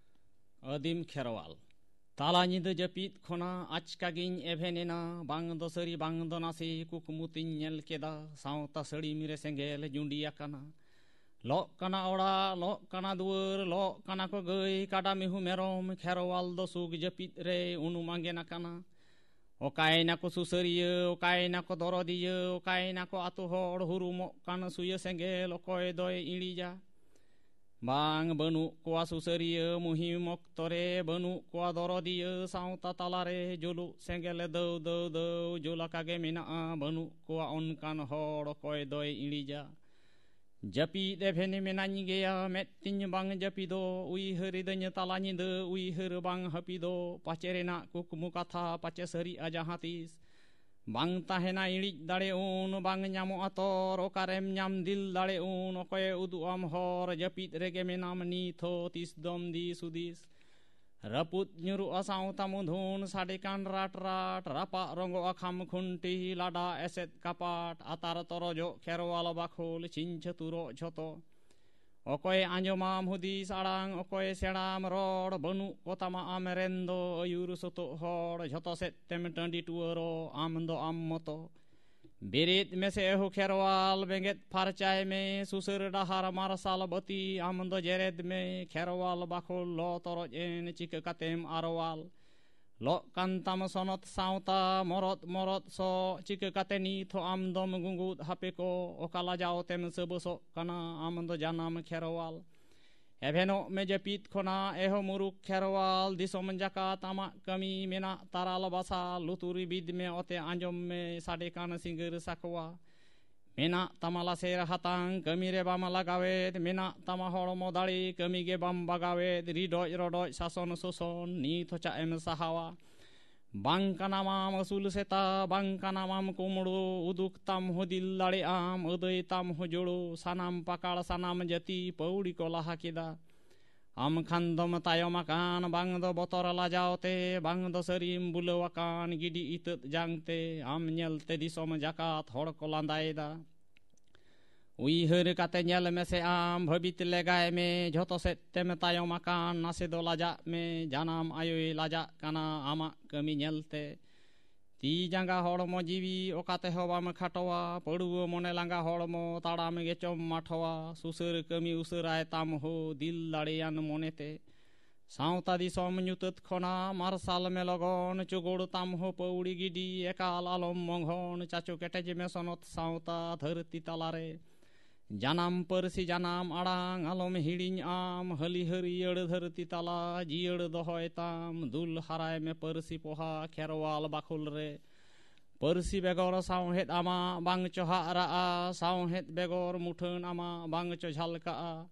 ᱟᱹᱫᱤᱢ ᱠᱷᱮᱨᱣᱟᱞ᱾ ᱛᱟᱞᱟ ᱧᱤᱫᱟᱹ ᱡᱟᱹᱯᱤᱫ ᱠᱷᱚᱱᱟᱜ ᱟᱪᱠᱟ ᱜᱤᱧ ᱮᱵᱷᱮᱱ ᱮᱱᱟ, ᱵᱟᱝ ᱫᱚ ᱥᱟᱹᱨᱤ ᱵᱟᱝ ᱫᱚ ᱱᱟᱥᱮ ᱠᱩᱠᱢᱩ ᱛᱤᱧ ᱧᱮᱞ ᱠᱮᱫᱟ, ᱥᱟᱶᱛᱟ ᱥᱟᱹᱲᱤᱢ ᱨᱮ ᱥᱮᱸᱜᱮᱞ ᱡᱩᱸᱰᱤ ᱟᱠᱟᱱᱟ᱾ ᱞᱚᱜ ᱠᱟᱱᱟ ᱚᱲᱟᱜ, ᱞᱚᱜ ᱠᱟᱱᱟ ᱫᱩᱣᱟᱹᱨ, ᱞᱚᱜ ᱠᱟᱱᱟ ᱠᱚ ᱜᱟᱹᱭ ᱠᱟᱰᱟ ᱢᱤᱦᱩ ᱢᱮᱨᱚᱢ, ᱠᱷᱮᱨᱣᱟᱞ ᱫᱚ ᱥᱩᱠ ᱡᱟᱹᱯᱤᱫ ᱨᱮᱭ ᱩᱱᱩᱢ ᱟᱸᱜᱮᱱ ᱟᱠᱟᱱᱟ᱾ ᱚᱠᱟᱭᱮᱱᱟ ᱠᱚ ᱥᱩᱥᱟᱹᱨᱤᱭᱟᱹ, ᱚᱠᱟᱭᱮᱱᱟ ᱠᱚ ᱫᱚᱨᱚᱫᱤᱭᱟᱹ, ᱚᱠᱟᱭᱮᱱᱟ ᱠᱚ ᱟᱛᱳ ᱦᱚᱲ, ᱦᱩᱨᱩᱢᱚᱜ ᱠᱟᱱ ᱥᱩᱭᱟᱹ ᱥᱮᱸᱜᱮᱞ ᱚᱠᱚᱭ ᱫᱚᱭ ᱤᱬᱤᱡᱟ? ᱵᱟᱝ, ᱵᱟᱹᱱᱩᱜ ᱠᱚᱣᱟ ᱥᱩᱥᱟᱹᱨᱤᱭᱟᱹ ᱢᱩᱦᱤᱢ ᱚᱠᱛᱚ ᱨᱮ, ᱵᱟᱹᱱᱩᱜ ᱠᱚᱣᱟ ᱫᱚᱨᱚᱫᱤᱭᱟᱹ ᱥᱟᱶᱛᱟ ᱛᱟᱞᱟᱨᱮ, ᱡᱩᱞᱩᱜ ᱥᱮᱸᱜᱮᱞ ᱫᱟᱹᱣ ᱫᱟᱹᱣ ᱫᱟᱹᱣ ᱡᱩᱞ ᱟᱠᱟ ᱜᱮ ᱢᱮᱱᱟᱜᱼᱟ, ᱵᱟᱹᱱᱩᱜ ᱠᱚᱣᱟ ᱚᱱᱠᱟᱱ ᱦᱚᱲ ᱚᱠᱚᱭ ᱫᱚᱭ ᱤᱬᱤᱡᱟ᱾ ᱡᱟᱹᱯᱤᱫ ᱮᱵᱷᱮᱱ ᱢᱮᱱᱟᱧ ᱜᱮᱭᱟ, ᱢᱮᱫ ᱛᱤᱧ ᱵᱟᱝ ᱡᱟᱹᱯᱤᱫᱚᱜ, ᱩᱭᱦᱟᱹᱨᱤᱫᱟᱹᱧ ᱛᱟᱞᱟ ᱧᱤᱫᱟᱹ, ᱩᱭᱦᱟᱹᱨ ᱵᱟᱝ ᱦᱟᱹᱯᱤᱫᱚᱜ, ᱯᱟᱪᱮ ᱨᱮᱱᱟᱜ ᱠᱩᱠᱢᱩ ᱠᱟᱛᱷᱟ ᱯᱟᱪᱮ ᱥᱟᱹᱨᱤᱜᱼᱟ ᱡᱟᱦᱟᱸ ᱛᱤᱥ᱾ ᱵᱟᱝ ᱛᱟᱦᱮᱱᱟ ᱤᱬᱤᱡ ᱫᱟᱲᱮ ᱩᱱ, ᱵᱟᱝ ᱧᱟᱢᱚᱜᱼᱟ ᱛᱚᱨ, ᱚᱠᱟᱨᱮᱢ ᱧᱟᱢ ᱫᱤᱞ ᱫᱟᱲᱮ ᱩᱱ, ᱚᱠᱚᱭᱮ ᱩᱫᱩᱜ ᱟᱢ ᱦᱚᱨ? ᱡᱟᱹᱯᱤᱫ ᱨᱮᱜᱮ ᱢᱮᱱᱟᱢ ᱱᱤᱛ ᱦᱚᱸ, ᱛᱤᱥ ᱫᱚᱢ ᱫᱤᱥ ᱦᱩᱫᱤᱥ? ᱨᱟᱹᱯᱩᱫ ᱧᱩᱨᱩᱜᱼᱟ ᱥᱟᱶᱛᱟ ᱢᱩᱫᱷᱩᱱ, ᱥᱟᱰᱮ ᱠᱟᱱ ᱨᱟᱴ ᱨᱟᱴ, ᱨᱟᱯᱟᱜ ᱨᱚᱸᱜᱚᱜᱼᱟ ᱠᱷᱟᱢ ᱠᱷᱩᱱᱴᱤ, ᱞᱟᱰᱟ ᱮᱥᱮᱫ ᱠᱟᱯᱟᱴ, ᱟᱛᱟᱨ ᱛᱚᱨᱚᱡᱚᱜ ᱠᱷᱮᱨᱣᱟᱞ ᱵᱟᱠᱷᱳᱞ, ᱪᱷᱤᱧ ᱪᱷᱟᱹᱛᱩᱨᱚᱜ ᱡᱷᱚᱛᱚ᱾ ᱚᱠᱚᱭ ᱟᱸᱡᱚᱢᱟᱢ ᱦᱩᱫᱤᱥ ᱟᱲᱟᱝ, ᱚᱠᱚᱭ ᱥᱮᱬᱟᱢ ᱨᱚᱲ, ᱵᱟᱹᱱᱩᱜ ᱠᱚ ᱛᱟᱢᱟ ᱟᱢ ᱨᱮᱱ ᱫᱚ ᱟᱹᱭᱩᱨ ᱥᱚᱛᱚᱜ ᱦᱚᱲ, ᱡᱷᱚᱛᱚ ᱥᱮᱫ ᱛᱮᱢ ᱴᱟᱺᱰᱤ ᱴᱩᱣᱟᱹᱨᱚᱜ, ᱟᱢ ᱫᱚ ᱟᱢ ᱢᱚᱛᱚ᱾ ᱵᱮᱨᱮᱫ ᱢᱮᱥᱮ ᱦᱳ ᱠᱷᱮᱨᱣᱟᱞ, ᱵᱮᱸᱜᱮᱫ ᱯᱷᱟᱨᱪᱟᱭ ᱢᱮ, ᱥᱩᱥᱟᱹᱨ ᱰᱟᱦᱟᱨ ᱢᱟᱨᱥᱟᱞ ᱵᱟᱹᱛᱤ ᱟᱢ ᱫᱚ ᱡᱮᱨᱮᱫ ᱢᱮ, ᱠᱷᱮᱨᱣᱟᱞ ᱵᱟᱠᱷᱳᱞ ᱞᱚ ᱛᱚᱨᱚᱡ ᱮᱱ, ᱪᱤᱠᱟᱹ ᱠᱟᱛᱮᱢ ᱟᱨᱣᱟᱞ? ᱞᱚᱜ ᱠᱟᱱ ᱛᱟᱢ ᱥᱚᱱᱚᱛ ᱥᱟᱶᱛᱟ, ᱢᱚᱨᱚᱫ ᱢᱚᱨᱚᱫ ᱥᱚᱜ, ᱪᱤᱠᱟᱹ ᱠᱟᱛᱮ ᱱᱤᱛ ᱦᱚᱸ ᱟᱢ ᱫᱚᱢ ᱜᱩᱸᱜᱩᱫ ᱦᱟᱯᱮ ᱠᱚ? ᱚᱠᱟ ᱞᱟᱡᱟᱣ ᱛᱮᱢ ᱥᱟᱹᱵᱟᱹᱥᱚᱜ ᱠᱟᱱᱟ ᱟᱢ ᱫᱚ ᱡᱟᱱᱟᱢ ᱠᱷᱮᱨᱣᱟᱞ? ᱮᱵᱷᱮᱱᱚᱜ ᱢᱮ ᱡᱟᱹᱯᱤᱫ ᱠᱷᱚᱱᱟᱜ, ᱮᱦᱚ ᱢᱩᱨᱩᱠ ᱠᱷᱮᱨᱣᱟᱞ, ᱫᱤᱥᱚᱢ ᱡᱟᱠᱟᱛ ᱟᱢᱟᱜ ᱠᱟᱹᱢᱤ ᱢᱮᱱᱟᱜ ᱛᱟᱨᱟᱞ ᱵᱟᱥᱟ, ᱞᱩᱛᱩᱨ ᱵᱤᱫ ᱢᱮ ᱚᱛᱮ ᱟᱸᱡᱚᱢ ᱢᱮ ᱥᱟᱰᱮ ᱠᱟᱱ ᱥᱤᱸᱜᱟᱹᱨ ᱥᱟᱠᱣᱟ᱾ ᱢᱮᱱᱟᱜ ᱛᱟᱢᱟ ᱞᱟᱥᱮᱨ ᱦᱟᱛᱟᱝ, ᱠᱟᱹᱢᱤ ᱨᱮ ᱵᱟᱢ ᱞᱟᱜᱟᱣᱮᱫ, ᱢᱮᱱᱟᱜ ᱛᱟᱢᱟ ᱦᱚᱲᱢᱚ ᱫᱟᱲᱮ, ᱠᱟᱹᱢᱤ ᱜᱮ ᱵᱟᱢ ᱵᱟᱜᱟᱣᱮᱫ, ᱨᱤᱰᱚᱡ ᱨᱚᱰᱚᱡ ᱥᱟᱥᱚᱱ ᱥᱳᱥᱚᱱ, ᱱᱤᱛ ᱦᱚᱸ ᱪᱟᱜ ᱮᱢ ᱥᱟᱦᱟᱣᱟ? ᱵᱟᱝ ᱠᱟᱱᱟᱢ ᱟᱢ ᱟᱹᱥᱩᱞ ᱥᱮᱛᱟ, ᱵᱟᱝ ᱠᱟᱱᱟᱢ ᱟᱢ ᱠᱩᱢᱲᱩ, ᱩᱫᱩᱜ ᱛᱟᱢ ᱦᱚᱸ ᱫᱤᱞ ᱫᱟᱲᱮ ᱟᱢ, ᱟᱹᱫᱟᱹᱭ ᱛᱟᱢ ᱦᱚᱸ ᱡᱳᱲᱳ, ᱥᱟᱱᱟᱢ ᱯᱟᱠᱟᱲ ᱥᱟᱱᱟᱢ ᱡᱟᱹᱛᱤ ᱯᱟᱹᱣᱲᱤ ᱠᱚ ᱞᱟᱦᱟ ᱠᱮᱫᱟ᱾ ᱟᱢ ᱠᱷᱟᱱ ᱫᱚᱢ ᱛᱟᱭᱚᱢ ᱟᱠᱟᱱ, ᱵᱟᱝ ᱫᱚ ᱵᱚᱛᱚᱨ ᱞᱟᱡᱟᱣ ᱛᱮ, ᱵᱟᱝ ᱫᱚ ᱥᱟᱹᱨᱤᱢ ᱵᱩᱞᱟᱹᱣ ᱟᱠᱟᱱ, ᱜᱤᱰᱤ ᱤᱛᱟᱹᱫ ᱡᱟᱝ ᱛᱮ, ᱟᱢ ᱧᱮᱞ ᱛᱮ ᱫᱤᱥᱚᱢ ᱡᱟᱠᱟᱛ ᱦᱚᱲ ᱠᱚ ᱞᱟᱸᱫᱟᱭᱮᱫᱟ᱾ ᱩᱭᱦᱟᱹᱨ ᱠᱟᱛᱮ ᱧᱮᱞ ᱢᱮᱥᱮ ᱟᱢ, ᱵᱷᱟᱹᱵᱤᱛ ᱞᱮᱜᱟᱭ ᱢᱮ, ᱡᱷᱚᱛᱚ ᱥᱮᱫ ᱛᱮᱢ ᱛᱟᱭᱚᱢ ᱟᱠᱟᱱ, ᱱᱟᱥᱮ ᱫᱚ ᱞᱟᱡᱟᱜ ᱢᱮ, ᱡᱟᱱᱟᱢ ᱟᱭᱳᱭ ᱞᱟᱡᱟᱜ ᱠᱟᱱᱟ ᱟᱢᱟᱜ ᱠᱟᱹᱢᱤ ᱧᱮᱞ ᱛᱮ᱾ ᱛᱤ ᱡᱟᱸᱜᱟ ᱦᱚᱲᱢᱚ ᱡᱤᱣᱤ ᱚᱠᱟ ᱛᱮᱦᱚᱸ ᱵᱟᱢ ᱠᱷᱟᱴᱚᱣᱟ, ᱯᱟᱹᱲᱩᱣᱟᱹ ᱢᱚᱱᱮ ᱞᱟᱸᱜᱟ ᱦᱚᱲᱢᱚ, ᱛᱟᱲᱟᱢ ᱜᱮᱪᱚᱢ ᱢᱟᱴᱷᱚᱣᱟ, ᱥᱩᱥᱟᱹᱨ ᱠᱟᱹᱢᱤ ᱩᱥᱟᱹᱨᱟᱭ ᱛᱟᱢ ᱦᱳ, ᱫᱤᱞ ᱫᱟᱲᱮᱭᱟᱱ ᱢᱚᱱᱮᱛᱮ᱾ ᱥᱟᱶᱛᱟ ᱫᱤᱥᱚᱢ ᱧᱩᱛᱟᱹᱛ ᱠᱷᱚᱱᱟᱜ ᱢᱟᱨᱥᱟᱞ ᱢᱮ ᱞᱚᱜᱚᱱ, ᱪᱩᱜᱩᱲ ᱛᱟᱢ ᱦᱚᱸ ᱯᱟᱹᱣᱲᱤ ᱜᱤᱰᱤ, ᱮᱠᱟᱞ ᱟᱞᱚᱢ ᱢᱚᱝᱜᱷᱚᱱ, ᱪᱟᱪᱳ ᱠᱮᱴᱮᱡ ᱢᱮ ᱥᱚᱱᱚᱛ ᱥᱟᱶᱛᱟ ᱫᱷᱟᱹᱨᱛᱤ ᱛᱟᱞᱟᱨᱮ᱾ ᱡᱟᱱᱟᱢ ᱯᱟᱹᱨᱥᱤ ᱡᱟᱱᱟᱢ ᱟᱲᱟᱝ ᱟᱞᱚᱢ ᱦᱤᱲᱤᱧ ᱟᱢ, ᱦᱟᱹᱞᱤ ᱦᱟᱹᱨᱭᱟᱹᱲ ᱫᱷᱟᱹᱨᱛᱤ ᱛᱟᱞᱟ ᱡᱤᱭᱟᱹᱲ ᱫᱚᱦᱚᱭ ᱛᱟᱢ, ᱫᱩᱞ ᱦᱟᱨᱟᱭ ᱢᱮ ᱯᱟᱹᱨᱥᱤ ᱯᱚᱦᱟ ᱠᱷᱮᱨᱣᱟᱞ ᱵᱟᱠᱷᱳᱞ ᱨᱮ᱾ ᱯᱟᱹᱨᱥᱤ ᱵᱮᱜᱚᱨ ᱥᱟᱶᱦᱮᱫ ᱟᱢᱟᱜ ᱵᱟᱝ ᱪᱚᱦᱟᱜ ᱨᱟᱜᱼᱟ, ᱥᱟᱶᱦᱮᱫ ᱵᱮᱜᱚᱨ ᱢᱩᱴᱷᱟᱹᱱ ᱟᱢᱟᱜ ᱵᱟᱝ ᱪᱚ ᱡᱷᱟᱞᱠᱟᱜᱼᱟ᱾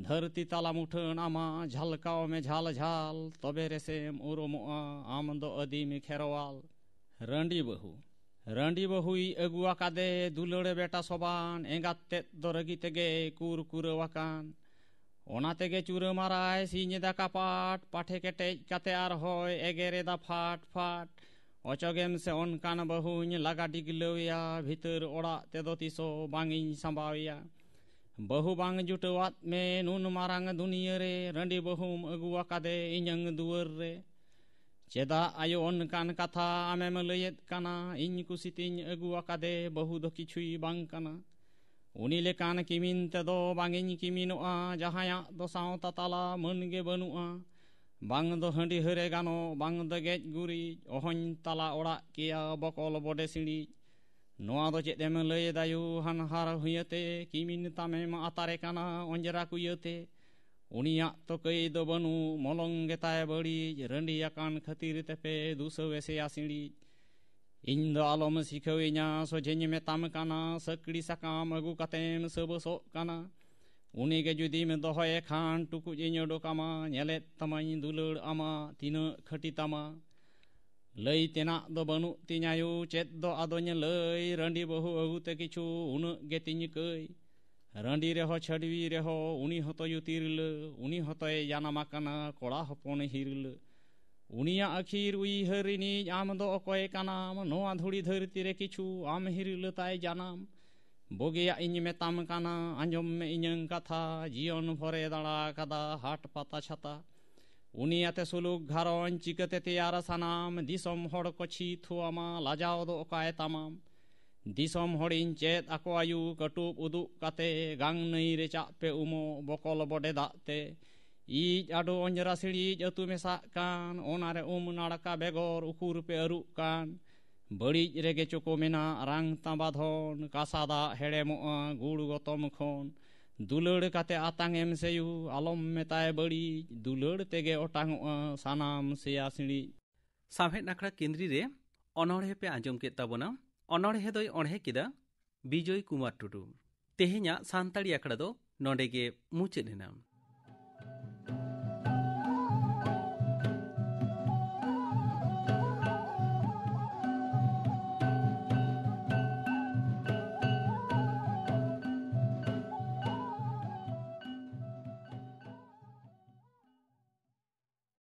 ᱫᱷᱟᱹᱨᱛᱤ ᱛᱟᱞᱟ ᱢᱩᱴᱷᱟᱹᱱ ᱟᱢᱟᱜ ᱡᱷᱟᱞᱠᱟᱣ ᱢᱮ ᱡᱷᱟᱞ ᱡᱷᱟᱞ, ᱛᱚᱵᱮ ᱨᱮᱥᱮᱢ ᱩᱨᱩᱢᱚᱜᱼᱟ ᱟᱢ ᱫᱚ ᱟᱹᱫᱤᱢ ᱠᱷᱮᱨᱣᱟᱞ᱾ ᱨᱟᱺᱰᱤ ᱵᱟᱹᱦᱩ᱾ ᱨᱟᱺᱰᱤ ᱵᱟᱹᱦᱩᱭ ᱟᱹᱜᱩ ᱟᱠᱟᱫᱮ ᱫᱩᱞᱟᱹᱲ ᱵᱮᱴᱟ ᱥᱚᱵᱟᱱ, ᱮᱸᱜᱟᱛ ᱛᱮᱫ ᱫᱚ ᱨᱟᱹᱜᱤ ᱛᱮᱜᱮᱭ ᱠᱩᱨ ᱠᱩᱨᱟᱹᱣ ᱟᱠᱟᱱ᱾ ᱚᱱᱟ ᱛᱮᱜᱮ ᱪᱩᱨᱟᱹ ᱢᱟᱨᱟᱭ ᱥᱤᱧ ᱮᱫᱟ ᱠᱟᱯᱟᱴ, ᱯᱟᱴᱷᱮ ᱠᱮᱴᱮᱡ ᱠᱟᱛᱮ ᱟᱨᱦᱚᱸᱭ ᱮᱜᱮᱨ ᱮᱫᱟ ᱯᱷᱟᱴ ᱯᱷᱟᱴ᱾ ᱚᱪᱚᱜᱮᱢ ᱥᱮ ᱚᱱᱠᱟᱱ ᱵᱟᱹᱦᱩᱧ ᱞᱟᱜᱟ ᱰᱤᱜᱞᱟᱹᱣᱮᱭᱟ, ᱵᱷᱤᱛᱟᱹᱨ ᱚᱲᱟᱜ ᱛᱮᱫᱚ ᱛᱤᱥᱚ ᱵᱟᱝ ᱤᱧ ᱥᱟᱢᱵᱟᱣᱮᱭᱟ᱾ ᱵᱟᱹᱦᱩ ᱵᱟᱝ ᱡᱩᱴᱟᱹᱣᱟᱫ ᱢᱮ ᱱᱩᱱ ᱢᱟᱨᱟᱝ ᱫᱩᱱᱤᱭᱟᱹ ᱨᱮ, ᱨᱟᱺᱰᱤ ᱵᱟᱹᱦᱩᱢ ᱟᱹᱜᱩ ᱟᱠᱟᱫᱮ ᱤᱧᱟᱹᱝ ᱫᱩᱣᱟᱹᱨ ᱨᱮ᱾ ᱪᱮᱫᱟᱜ ᱟᱭᱳ ᱚᱱᱠᱟᱱ ᱠᱟᱛᱷᱟ ᱟᱢᱮᱢ ᱞᱟᱹᱭᱮᱫ ᱠᱟᱱᱟ? ᱤᱧ ᱠᱩᱥᱤᱛᱤᱧ ᱟᱹᱜᱩ ᱟᱠᱟᱫᱮ ᱵᱟᱹᱦᱩ ᱫᱚ ᱠᱤᱪᱷᱩᱭ ᱵᱟᱝ ᱠᱟᱱᱟ᱾ ᱩᱱᱤ ᱞᱮᱠᱟᱱ ᱠᱤᱢᱤᱱ ᱛᱮᱫᱚ ᱵᱟᱝ ᱤᱧ ᱠᱤᱢᱤᱱᱚᱜᱼᱟ, ᱡᱟᱦᱟᱸᱭᱟᱜ ᱫᱚ ᱥᱟᱶᱛᱟ ᱛᱟᱞᱟ ᱢᱟᱹᱱ ᱜᱮ ᱵᱟᱹᱱᱩᱜᱼᱟ᱾ ᱵᱟᱝ ᱫᱚ ᱦᱟᱺᱰᱤ ᱦᱟᱹᱨᱮ ᱜᱟᱱᱚᱜ, ᱵᱟᱝ ᱫᱚ ᱜᱮᱡ ᱜᱩᱨᱤᱡ, ᱚᱦᱚᱧ ᱛᱟᱞᱟ ᱚᱲᱟᱜ ᱠᱮᱭᱟ ᱵᱚᱠᱚᱞ ᱵᱚᱰᱮ ᱥᱤᱬᱤᱡ᱾ ᱱᱚᱣᱟ ᱫᱚ ᱪᱮᱫ ᱮᱢ ᱞᱟᱹᱭ ᱫᱟᱭᱩ ᱦᱟᱱᱦᱟᱨ ᱦᱩᱭᱟᱹᱛᱮ, ᱠᱤᱢᱤᱱ ᱛᱟᱢᱮᱢ ᱟᱛᱟᱨᱮ ᱠᱟᱱᱟ ᱚᱸᱡᱽᱨᱟ ᱠᱩᱭᱟᱹᱛᱮ? ᱩᱱᱤᱭᱟᱜ ᱛᱚ ᱠᱟᱹᱭ ᱫᱚ ᱵᱟᱹᱱᱩᱜ, ᱢᱚᱞᱚᱝ ᱜᱮᱛᱟᱭ ᱵᱟᱹᱲᱤᱡ, ᱨᱟᱺᱰᱤ ᱟᱠᱟᱱ ᱠᱷᱟᱹᱛᱤᱨ ᱛᱮᱯᱮ ᱫᱩᱥᱟᱹᱣᱮ ᱥᱮᱭᱟ ᱥᱤᱬᱤᱡ᱾ ᱤᱧ ᱫᱚ ᱟᱞᱚᱢ ᱥᱤᱠᱷᱟᱹᱣᱤᱧᱟ, ᱥᱚᱡᱷᱮᱧ ᱢᱮᱛᱟᱢ ᱠᱟᱱᱟ, ᱥᱟᱹᱠᱲᱤ ᱥᱟᱠᱟᱢ ᱟᱹᱜᱩ ᱠᱟᱛᱮᱢ ᱥᱟᱹᱵᱟᱹᱥᱚᱜ ᱠᱟᱱᱟ᱾ ᱩᱱᱤ ᱜᱮ ᱡᱩᱫᱤᱢ ᱫᱚᱦᱚᱭᱮ ᱠᱷᱟᱱ, ᱴᱩᱠᱩᱡ ᱤᱧ ᱚᱰᱚᱠ ᱟᱢᱟ, ᱧᱮᱞᱮᱫ ᱛᱟᱢᱟᱧ ᱫᱩᱞᱟᱹᱲ ᱟᱢᱟ, ᱛᱤᱱᱟᱹᱜ ᱠᱷᱟᱹᱴᱤ ᱛᱟᱢᱟ᱾ ᱞᱟᱹᱭ ᱛᱮᱱᱟᱜ ᱫᱚ ᱵᱟᱹᱱᱩᱜ ᱛᱤᱧᱟᱹᱭᱩ, ᱪᱮᱫ ᱫᱚ ᱟᱫᱚᱧ ᱞᱟᱹᱭ, ᱨᱟᱺᱰᱤ ᱵᱟᱹᱦᱩ ᱟᱹᱜᱩ ᱛᱮ ᱠᱤᱪᱷᱩ ᱩᱱᱟᱹᱜ ᱜᱮ ᱛᱤᱧ ᱠᱟᱹᱭ᱾ ᱨᱟᱺᱰᱤ ᱨᱮᱦᱚᱸ ᱪᱷᱟᱹᱰᱣᱤ ᱨᱮᱦᱚᱸ, ᱩᱱᱤ ᱦᱚᱸᱛᱚᱭᱩ ᱛᱤᱨᱞᱟᱹ, ᱩᱱᱤ ᱦᱚᱸᱛᱚᱭ ᱡᱟᱱᱟᱢ ᱟᱠᱟᱱᱟ ᱠᱚᱲᱟ ᱦᱚᱯᱚᱱ ᱦᱤᱨᱞᱟᱹ᱾ ᱩᱱᱤᱭᱟᱜ ᱟᱹᱠᱷᱤᱨ ᱩᱭᱦᱟᱹᱨ ᱨᱤᱱᱤᱡ ᱟᱢ ᱫᱚ ᱚᱠᱚᱭ ᱠᱟᱱᱟᱢ? ᱱᱚᱣᱟ ᱫᱷᱩᱲᱤ ᱫᱷᱟᱹᱨᱛᱤ ᱨᱮ ᱠᱤᱪᱷᱩ ᱟᱢ ᱦᱤᱨᱞᱟᱹ ᱛᱟᱭ ᱡᱟᱱᱟᱢ᱾ ᱵᱩᱜᱤᱭᱟᱜ ᱤᱧ ᱢᱮᱛᱟᱢ ᱠᱟᱱᱟ, ᱟᱸᱡᱚᱢ ᱢᱮ ᱤᱧᱟᱹᱝ ᱠᱟᱛᱷᱟ, ᱡᱤᱭᱚᱱ ᱵᱷᱚᱨᱮ ᱫᱟᱬᱟ ᱟᱠᱟᱫᱟ ᱦᱟᱴ ᱯᱟᱛᱟ ᱪᱷᱟᱛᱟ᱾ ᱩᱱᱤ ᱟᱛᱮ ᱥᱩᱞᱩᱠ ᱜᱷᱟᱨᱚᱸᱡᱽ ᱪᱤᱠᱟᱹᱛᱮ ᱛᱮᱭᱟᱨᱟ ᱥᱟᱱᱟᱢ? ᱫᱤᱥᱚᱢ ᱦᱚᱲ ᱠᱚ ᱪᱷᱤ ᱛᱷᱩ ᱟᱢᱟ, ᱞᱟᱡᱟᱣ ᱫᱚ ᱚᱠᱟᱭ ᱛᱟᱢᱟᱢ? ᱫᱤᱥᱚᱢ ᱦᱚᱲᱤᱧ ᱪᱮᱫ ᱟᱠᱚᱣᱟᱭᱩ ᱠᱟᱹᱴᱩᱵ ᱩᱫᱩᱜ ᱠᱟᱛᱮ, ᱜᱟᱝ ᱱᱟᱹᱭ ᱨᱮ ᱪᱟᱜ ᱯᱮ ᱩᱢᱚᱜ ᱵᱚᱠᱚᱞ ᱵᱚᱰᱮ ᱫᱟᱜ ᱛᱮ᱾ ᱤᱡ ᱟᱰᱚ ᱚᱸᱡᱽᱨᱟ ᱥᱤᱬᱤᱡ ᱟᱹᱛᱩ ᱢᱮᱥᱟᱜ ᱠᱟᱱ, ᱚᱱᱟᱨᱮ ᱩᱢ ᱱᱟᱲᱠᱟ ᱵᱮᱜᱚᱨ ᱩᱠᱩᱨ ᱯᱮ ᱟᱹᱨᱩᱜ ᱠᱟᱱ? ᱵᱟᱹᱲᱤᱡ ᱨᱮᱜᱮ ᱪᱚᱠᱚ ᱢᱮᱱᱟᱜ ᱨᱟᱝ ᱛᱟᱸᱵᱟ ᱫᱷᱚᱱ, ᱠᱟᱥᱟ ᱫᱟᱜ ᱦᱮᱲᱮᱢᱚᱜᱼᱟ ᱜᱩᱲ ᱜᱚᱛᱚᱢ ᱠᱷᱚᱱ᱾ ᱫᱩᱞᱟᱹᱲ ᱠᱟᱛᱮ ᱟᱛᱟᱝ ᱮᱢ ᱥᱮᱭᱩ, ᱟᱞᱚᱢ ᱢᱮᱛᱟᱭ ᱵᱟᱹᱲᱤᱡ, ᱫᱩᱞᱟᱹᱲ ᱛᱮᱜᱮ ᱚᱴᱟᱝᱚᱜᱼᱟ ᱥᱟᱱᱟᱢ ᱥᱮᱭᱟ ᱥᱤᱬᱤᱡ᱾ ᱥᱟᱶᱦᱮᱫ ᱟᱠᱷᱲᱟ ᱠᱮᱸᱫᱽᱨᱤ ᱨᱮ ᱚᱱᱚᱬᱦᱮ ᱯᱮ ᱟᱸᱡᱚᱢ ᱠᱮᱫ ᱛᱟᱵᱚᱱᱟ᱾ ᱚᱱᱚᱬᱦᱮ ᱫᱚᱭ ᱚᱬᱦᱮ ᱠᱮᱫᱟ ᱵᱤᱡᱚᱭ ᱠᱩᱢᱟᱨ ᱴᱩᱰᱩ᱾ ᱛᱮᱦᱮᱧᱟᱜ ᱥᱟᱱᱛᱟᱲᱤ ᱟᱠᱷᱲᱟ ᱫᱚ ᱱᱚᱰᱮ ᱜᱮ ᱢᱩᱪᱟᱹᱫ ᱮᱱᱟ᱾